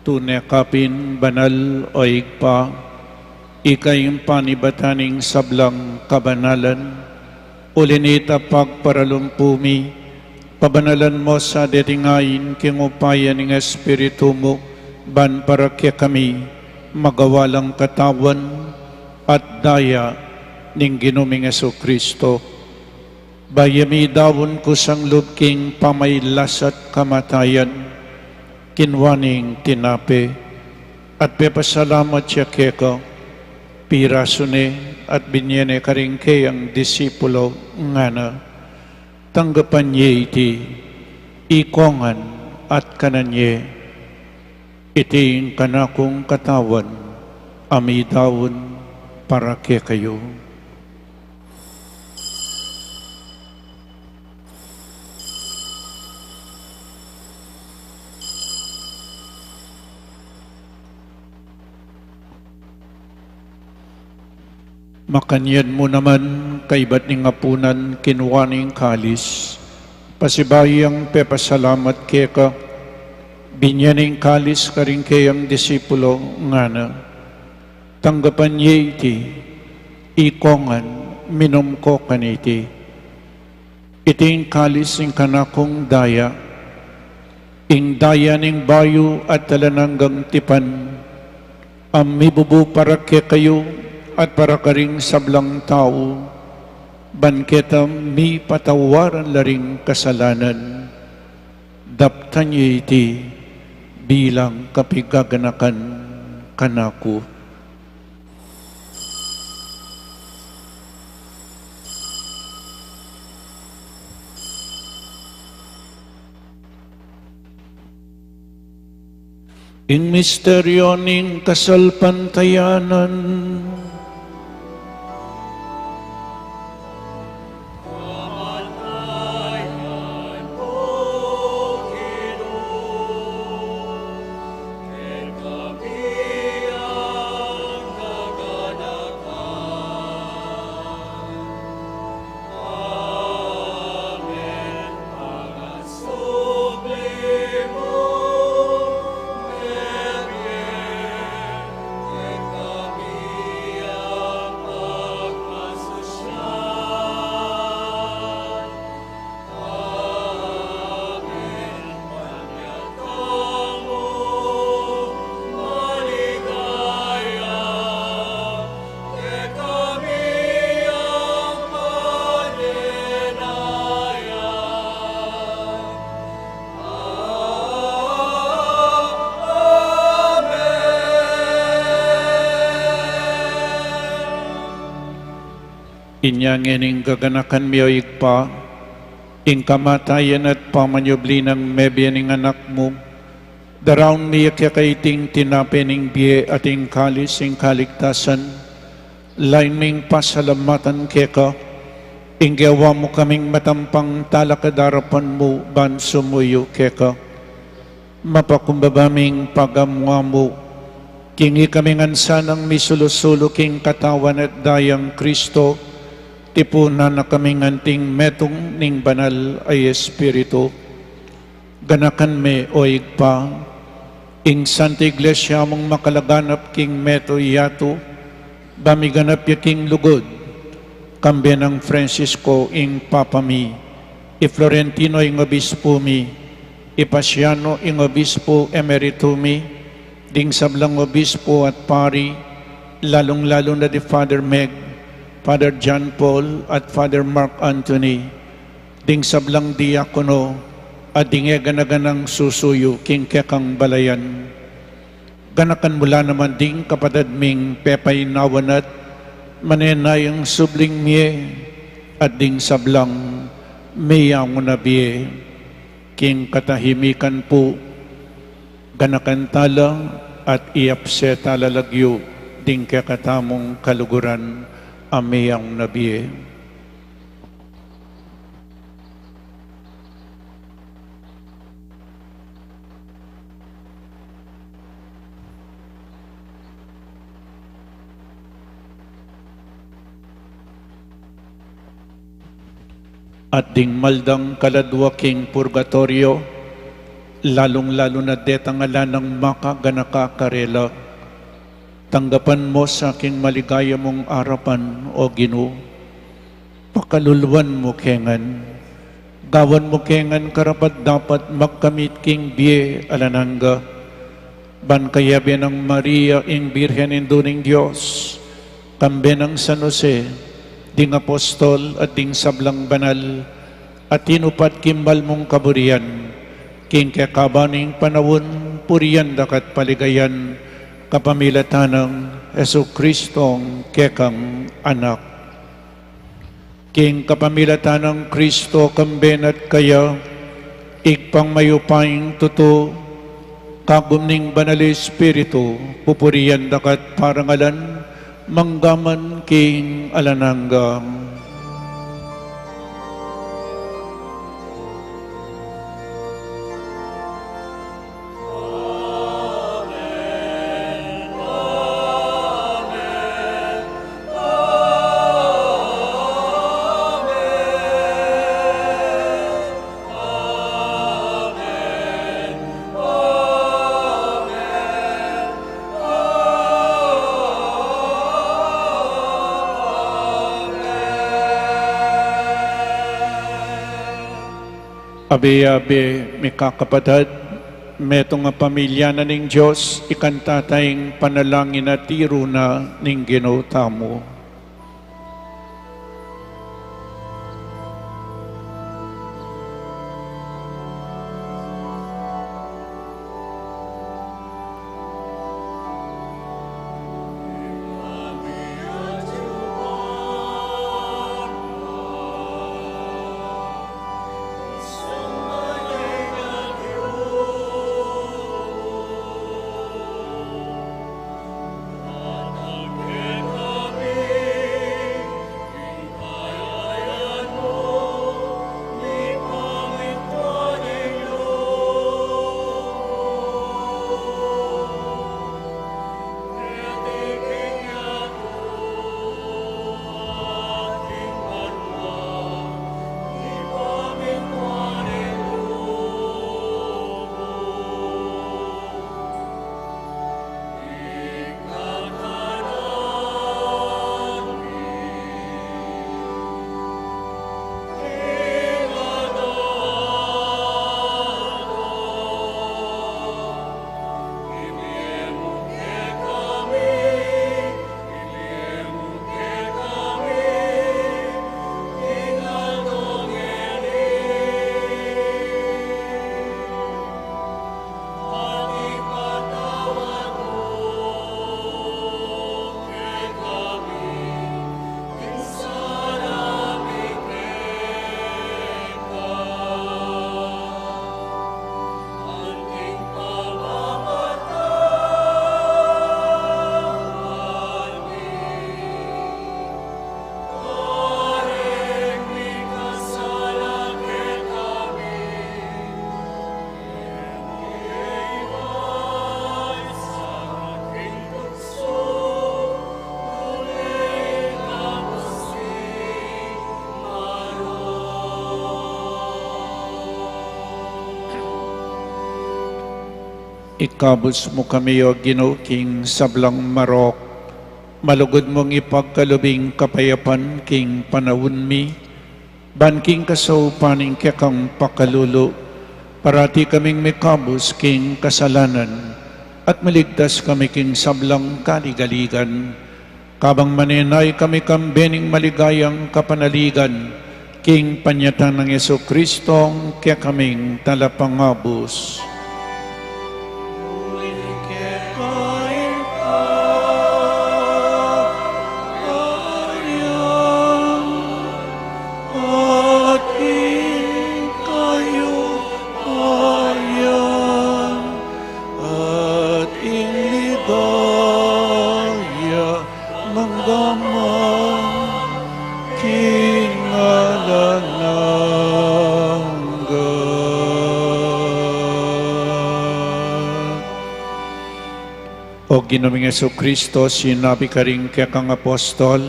Tune ka pin banal, o Ibpa, ika ing panibatan ning sablang kabanalan, uli na nita pagparalumpu mi, pabanalan mu sa deting ain king upaya ning Espiritu mu, ban para kekami magawa lang katawan at daya ning Ginu ming Jesucristo. Bayu ya midaun kusang lub king pamailas at kamatayan, kinua ne ing tinape, at pepasalamat ya keka, pirasu ne, at binye ne karing keyang disipulo, ngana: Tanggapan ye iti, ikongan at kanan ye. Iti ing kanakung katawan, a midaun para kekayu. Makanyan mu naman, kaibat ning apunan, kinua ne ing kalis, pasibayu yang pepasalamat keka, binye ne ing kalis karing keyang disipulo, ngana: Tanggapan ye iti, ikongan, minum ko kaniti. Iti ing kalis ning kanakung daya, Ing daya ning bayu at alang anggang tipan, a mibubu para kekayu at para karing sablang tau, ban keta mipatawaran la ring kasalanan. Daptan ye iti bilang kapigaganakan kanaku. Ing misteryo ning kasalpantayanan. Inya ngeni, gaganakan mi, o Ibpa, ing kamatayan at pamanyubli nang mebie ning Anak mu, daraun mi keka iting tinape ning bie at ing kalis ning kaligtasan. Lain ming pasalamatan keka, ing gewa mu kaming matampang talakad king arapan mu ban sumuyu keka. Mapakumbaba ming pagamu-amu, king ikami ngan sanang misulu-sulu king katawan at dayang Kristo, tipunan na kaming anting metung ning Banal a Espiritu. Ganakan me, o Ibpa, ing Santa Iglesia mung makalaganap king meto yatu, ba miganap ya king lugud, kambe nang Francisco ing Papa mi, i Florentino ing Obispu mi, i Paciano ing Obispu Emeritu mi, ding sablang obispu at pari, lalung-lalu na di Father Meg, Father John Paul, at Father Mark Anthony, ding sablang diakono, at ding e gana-ganang susuyu king kekang balayan. Ganakan mu la naman ding kapatad ming pepainawa na at manenayang subling mie, at ding sablang meyangu na bie. King katahimikan pu, ganakan tala at iabse tala lagyu ding kekatamung kaluguran a meyangu na bie. At ding maldang kaladua king purgatorio, lalung-lalu na detang ala nang makaganaka karela, tanggapan mu sa king maligaya mung arapan, o Ginu. Pakaluluan mu ke ngan, gawan mu ke ngan karapat-dapat magkamit king bie alang angga, ban kayabe nang Maria ing Birhen, Indu ning Dios, kambe nang San Jose, ding apostol at ding sablang banal a tinupad king mal mung kaburian, king kekaba ning panaun, purian da ka at paligayan kapamilatan nang Jesucristong kekang Anak. King kapamilatan nang Kristo, kambe na at kaya, Ibpang mayupayang tutu, kagum ning Banal Espiritu, pupurian da ka at parangalan, mangga man king alang angga. Abe-abe, mikakapatad, Metung a pamilya na ning Dios, ikanta ta ing panalangin a tiru na ning Ginu tamu. Ikabus mu kami, O Ginu, king sablang marok. Malugud mung ipagkalub ing kapayapan king panaun mi, ban king kasaupan ning kekang pakalulu, parati kaming mikabus king kasalanan, at maligtas kami king sablang kaligaligan. Kabang manenaya kami kambe ning maligayang kapanaligan, king panyatang nang Jesucristo, kekaming talapangabus. At ing ligaya mangga man king alang angga. O Ginu ming Jesucristo, sinabi karing kekang apostol,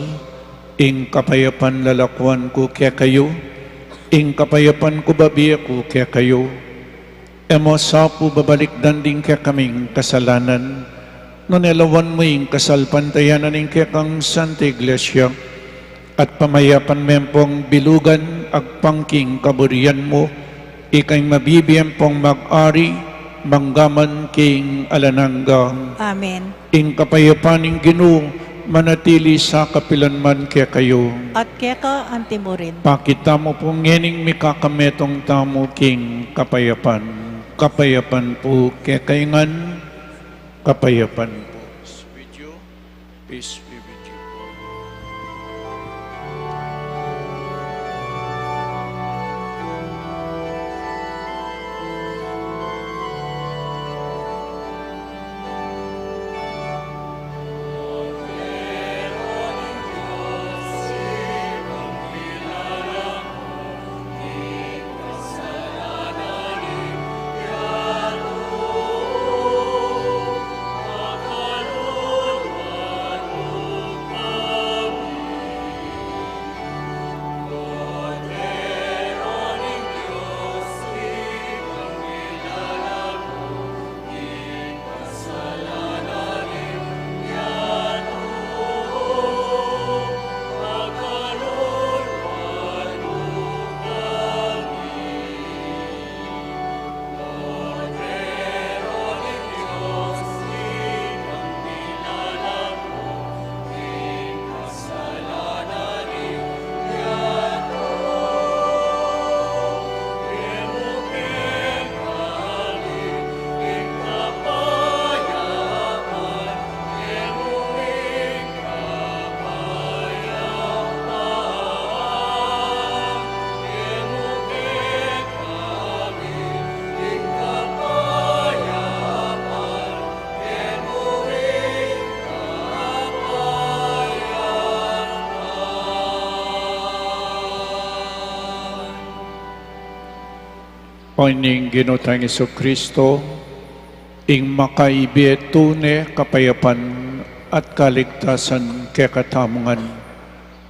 "Ing kapayapan lalakuan ku kekayu, ing kapayapan ku babie ku kekayu." E mu sa pu babalikdan ding kekaming kasalanan, nune lawan mu ing kasalpantayanan ning kekang Santa Iglesia, at pamayapan me pung bilugan agpang king kaburian mu, ika ing mabibie pung mag-ari mangga man king alang angga. Amen. Ing kapayapan ning Ginu manatili sa kapilan man kekayu. At keka antimurin. Pakit tamu pu ngening mikakametung tamu king kapayapan. Kapayapan pu kekayu ngan, kapayapan pu. Peace be with you. O ning Ginu tang Jesucristo, ing makaibie tune kapayapan at kaligtasan kekatamu ngan.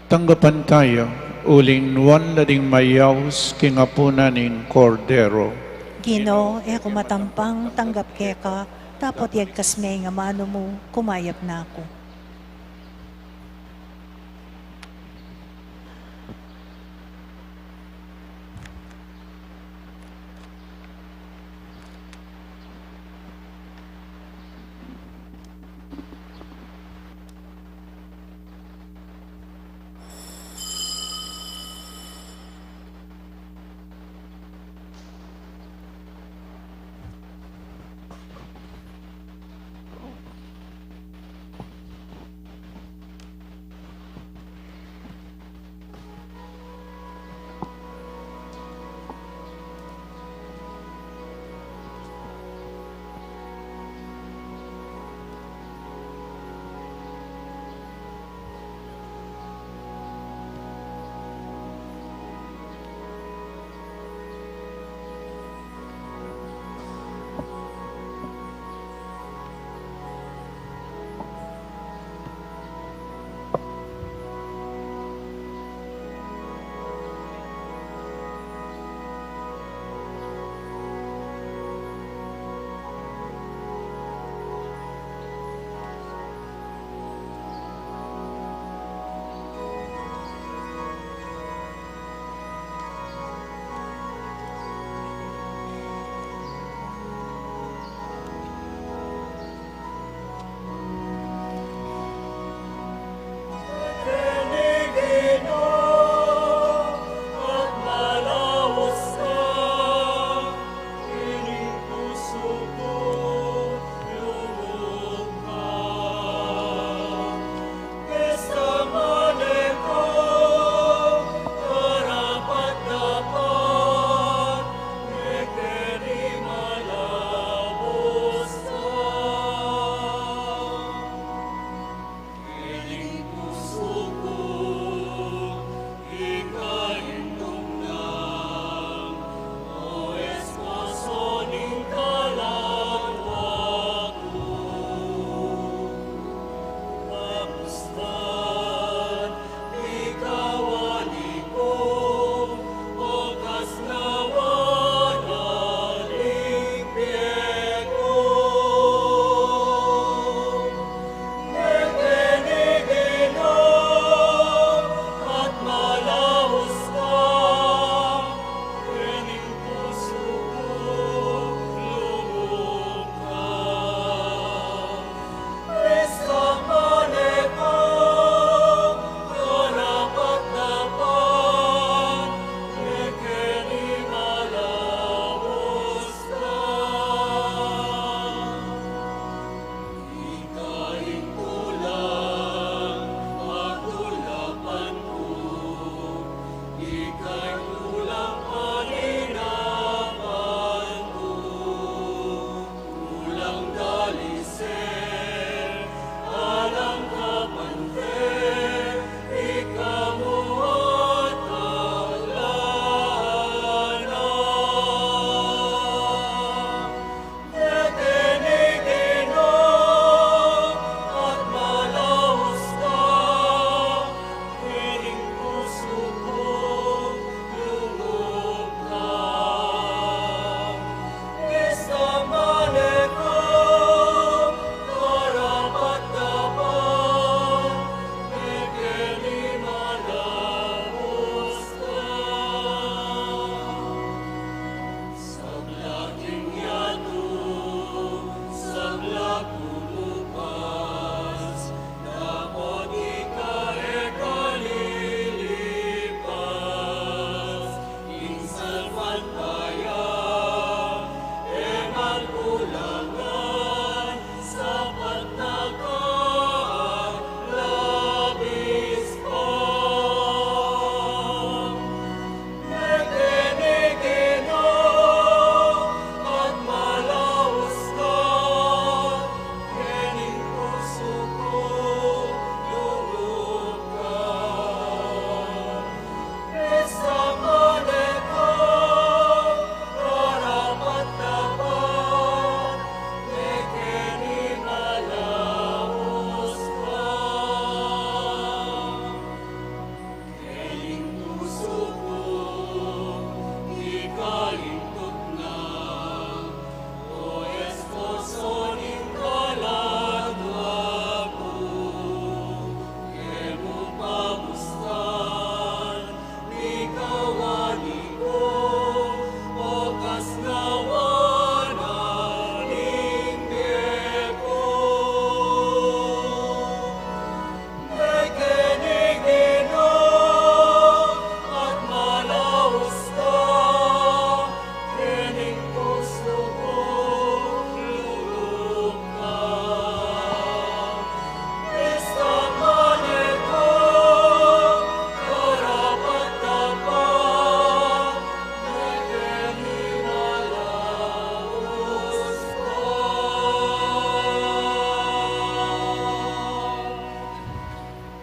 Tanggapan taya, uling nuan la ding mayaus king apunan ning Kordero. Ginu, e ku matampang tanggap keka, dapot yagkas me ing amanu mu, kumayap na ku.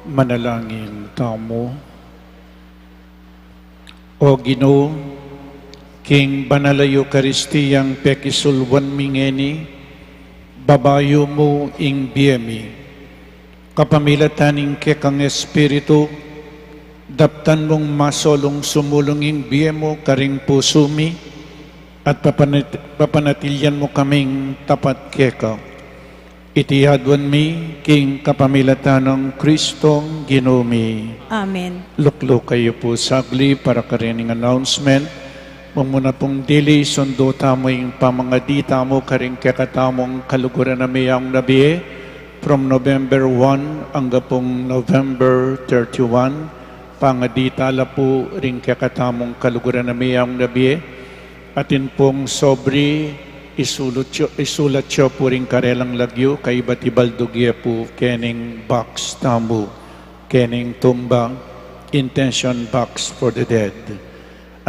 Manalangin tamu. O Ginu, king banal a Eukaristiyang pekisulwan mi ngeni, babayu mu ing bie mi. Kapamilatan ning kekang Espiritu, daptan mung masolung sumulung ing bie mu karing pusu mi, at papanat-, papanatilian mu kaming tapat keka. Iti aduan mi king kapamilatan nang Kristong Ginu mi. Amen. Lukluk kayu pu sagli para karing announcement. Mumuna pung dili, sundu tamu ing pamangadi tamu karing kekatamung kaluguran a meaung na bie, from November one angga pung November thirty-one. Pangadi tala pu ring kekatamung kaluguran a meaung na bie. Atin pung sobre, isulat yu, isulat yu pu ring karelang lagyu, kaybat ibaldug ye pu kening box tamu, kening tumba, intention box for the dead.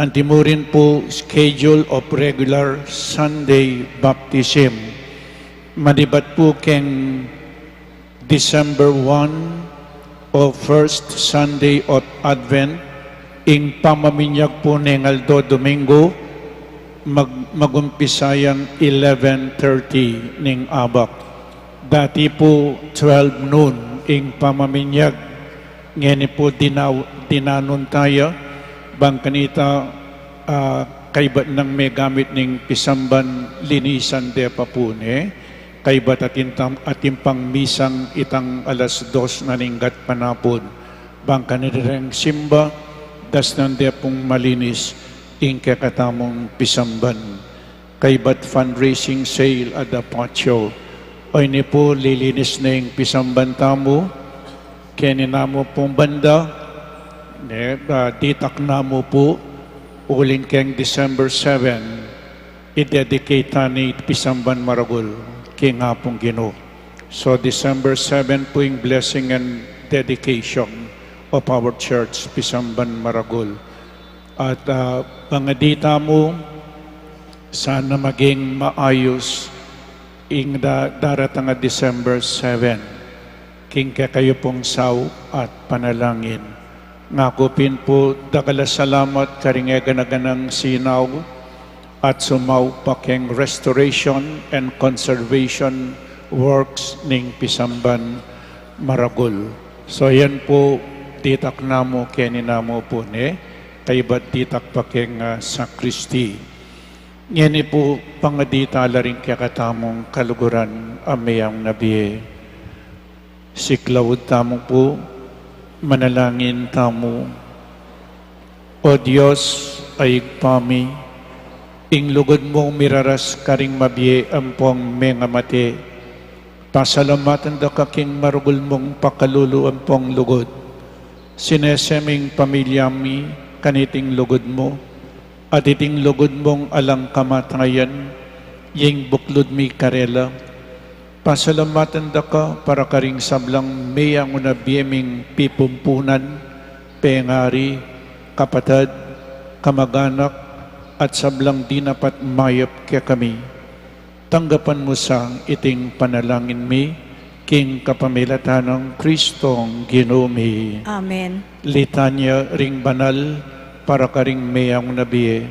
Antimurin pu, schedule of regular Sunday baptism. Manibat pu keng December one o first Sunday of Advent, ing pamaminyag pu ning aldo Domingo, mag-, magumpisa yang eleven thirty ning abak. Dati pu twelve noon ing pamaminyag, ngeni pu dinaw-, dinanun taya, bang kanita, ah, kaybat nang megamit ning pisamban, linisan de pa pu ne, kaybat atin tam-, atin pang misang itang alas dos na ning gatpanapun. Bang kanita reng simba, dasnan de pung malinis ing kekatamung pisamban. Kaybat fundraising sale at the patio. O ini pu, lilinis ne ing pisamban tamu, keni namu pung banda, ne, ah, ditak namu pu, uling keng December seven, i-dedicate ta ne ing pisamban maragul king Apung Ginu. So, December seven pu ing blessing and dedication of our church, pisamban maragul. At, ah, pangadi tamu, sana maging maayus ing da-, daratang a December seven, king kekayu pung saup at panalangin. Ngaku pin pu, dakal a salamat karing eganaganang sinaw at sumaup pa keng restoration and conservation works ning pisamban maragul. So, yan pu, ditak namu, keni namu pu ne, kaybat ditak pa keng, ah, sakristi. Ngeni pu, pangadi tala ring kekatamung kaluguran a meaung na bie. Siklaud tamu pu, manalangin tamu. O Dios a Ibpa mi, ing lugud mu miraras karing mabie ampong mengamate. Pasalamatan da ka king maragul mung pakalulu ampong lugud. Sinese ming pamilya mi kaniting lugud mu, at iting lugud mung alang kamatayan, ing buklud mi karela. Pasalamatan da ka para karing sablang meangu na bie ming pipumpunan, pengari, kapatad, kamaganak, at sablang dinapat mayap kekami. Tanggapan mu sa iting panalangin mi, king kapamilatan nang Kristong Ginu mi. Amen. Litanya ring banal para karing meangu na bie.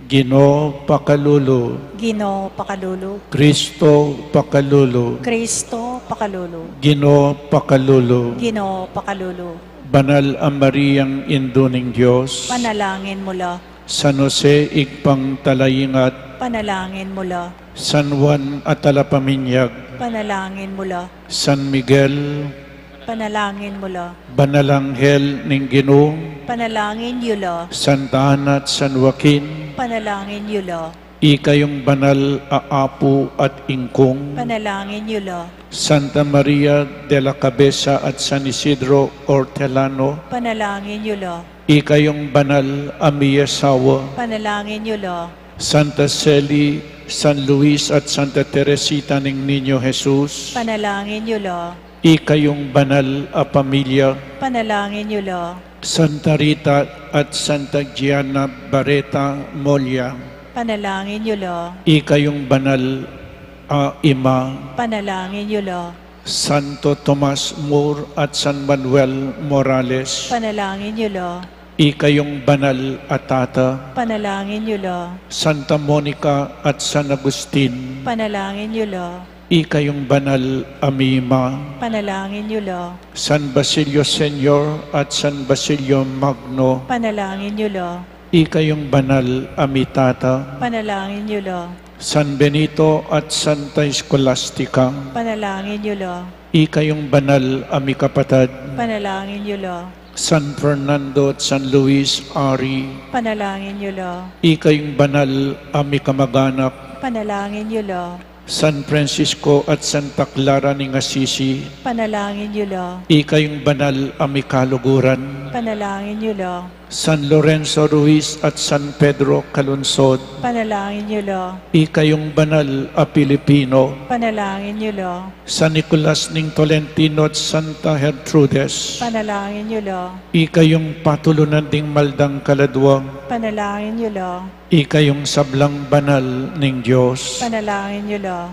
Ginu pakalulu. Ginu pakalulu. Kristo pakalulu. Kristo pakalulu. Ginu pakalulu. Ginu pakalulu. Banal a Mariang Indu ning Dios. Panalangin mu la. San Jose, Ibpang talaingat. Panalangin mu la. San Juan a talapaminyag. Panalangin mu la. San Miguel. Panalangin mu la. Banal anghel ning Ginu. Panalangin yu la. Santa Ana at San Joaquin. Panalangin yu la. Ikayung banal a apu at ingkung. Panalangin yu la. Santa Maria de la Cabeza at San Isidro Hortelano. Panalangin yu la. Ikayung banal a miyasawa. Panalangin yu la. Santa Celi, San Luis at Santa Teresita ning Niño Jesus. Panalangin yu la. Ikayung banal a pamilya. Panalangin yu la. Santa Rita at Santa Gianna Barreta Molia. Panalangin yu la. Ikayung banal a ima. Panalangin yu la. Santo Tomas More at San Manuel Morales. Panalangin niyo la. Ikayung banal a tata. Panalangin niyo la. Santa Monica at San Agustin. Panalangin niyo la. Ikayung banal a mima. Panalangin niyo la. San Basilio Senior at San Basilio Magno. Panalangin niyo la. Ikayung banal a mitata. Panalangin niyo la. San Benito at Santa Scholastica. Panalangin niyo la. Ikayung banal a mikapatad. Panalangin niyo la. San Fernando at San Luis Ari. Panalangin niyo la. Ikayung banal a mikamaganak. Panalangin niyo la. San Francisco at Santa Clara ning Assisi. Panalangin niyo la. Ikayung banal a mikaluguran. Panalangin niyo la. San Lorenzo Ruiz at San Pedro Calungsod. Panalangin niyo la. Ikayung banal a Pilipino. Panalangin niyo la. San Nicolas ning Tolentino at Santa Gertrudes. Panalangin niyo la. Ikayung patulunan ding maldang kaladwa. Panalangin niyo la. Ikayung sablang banal ning Dios. Panalangin niyo la.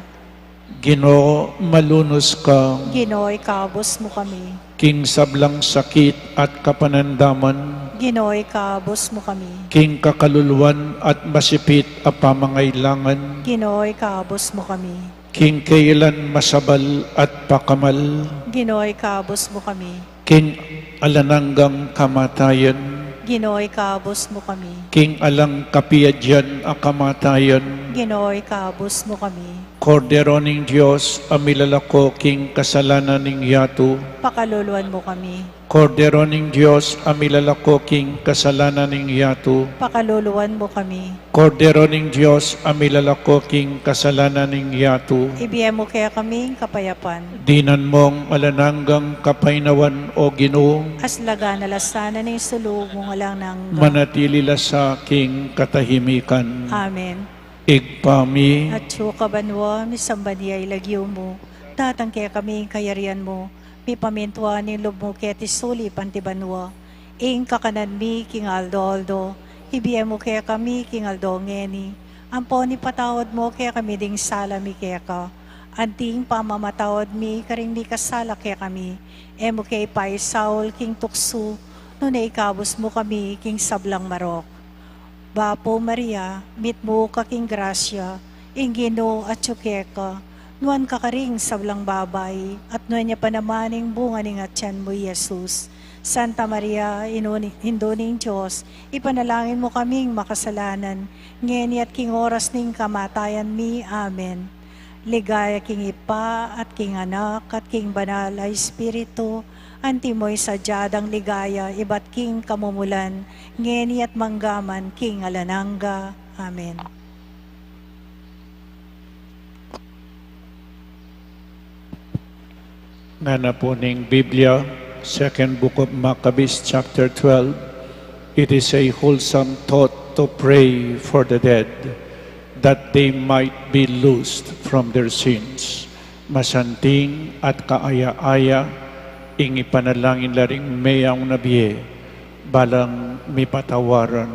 Ginu, malunus ka. Ginu, ikabus mu kami. King sablang sakit at kapanandaman. Ginu, ikabus mu kami. King kakaluluan at masipit a pamangailangan. Ginu, ikabus mu kami. King kailan masabal at pakamal. Ginu, ikabus mu kami. King alang anggang kamatayan. Ginu, ikabus mu kami. King alang kapiadyan a kamatayan. Ginu, ikabus mu kami. Kordero ning Dios a milalako king kasalanan ning yatu. Pakaluluan mu kami. Kordero ning Dios a milalako king kasalanan ning yatu. Pakaluluan mu kami. Kordero ning Dios a milalako king kasalanan ning yatu. Ibie mu kekami ing kapayapan. Dinan mung alang anggang kapaynawan, O Ginu. Aslagan na la sana ning sulu mung alang angga. Manatili la sa king katahimikan. Amen. Ibpa mi. Atsu ka banua, misamban ya ing lagyu mu. Datang kekami ing kayarian mu. Mipamintuan ing lub mu keti sulip anti banua. Ing kakanan mi king aldo-aldo, ibie mu kekami king aldo ngeni. Ampon ipatawad mu kekami ding sala mi keka, anti ing pamamatawad mi karing mikasala kekami. E mu ke ipaisaul king tuksu, nune ikabus mu kami king sablang marok. Bapu Maria, mitmu ka king grasya, ing Ginu atyu keka, nuan ka karing sablang babai, at nuan ya pa naman ing bunga ning atian mu, i Jesus. Santa Maria, inu-, Indu ning Dios, ipanalangin mu kaming makasalanan, ngeni at king oras ning kamatayan mi. Amen. Ligaya king Ibpa, at king Anak, at king Banal a Espiritu, antimo ing sadya dang ligaya ibat king kamumulan, ngeni at mangga man king alang angga. Amen. Ngana pu ning Biblia, Second Book of Maccabees, chapter twelve, it is a wholesome thought to pray for the dead, that they might be loosed from their sins. Masanting at kaaya-aya ing ipanalangin la ring meyaun a bie, balang mipatawaran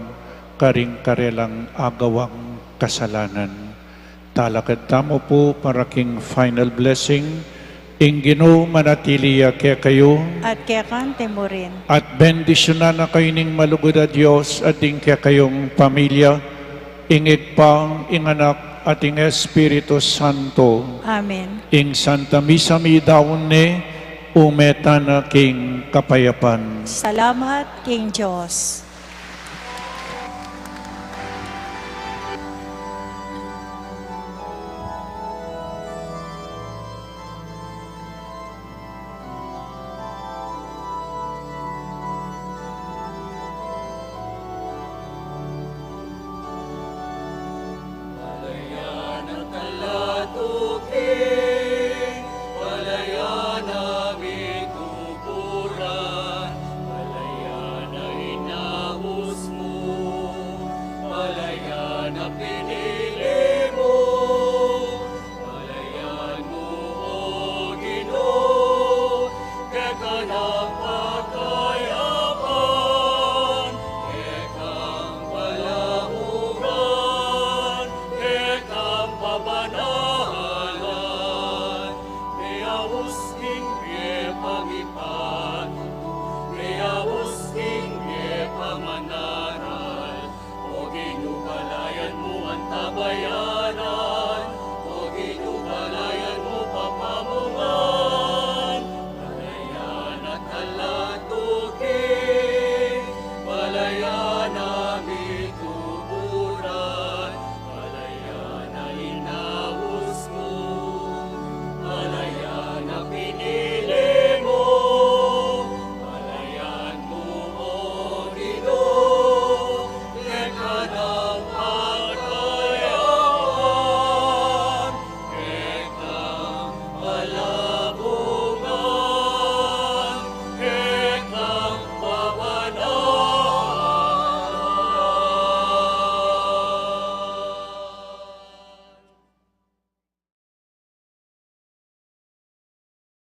karing karelang agawang kasalanan. Talakad tamu pu para king final blessing. Ing Ginu manatili ya kekayu. At keka naman murin. At bendisyunan na kayu ning malugud a Dios at ding kekayung pamilya, ing Ibpa, ing Anak, at ing Espiritu Santo. Amen. Ing Santa Misa midaun ne, ume tana king kapayapan. Salamat king Dios. Ipatutu, me abus king e pamanaral, O Ginu, palayan mu antabayaran.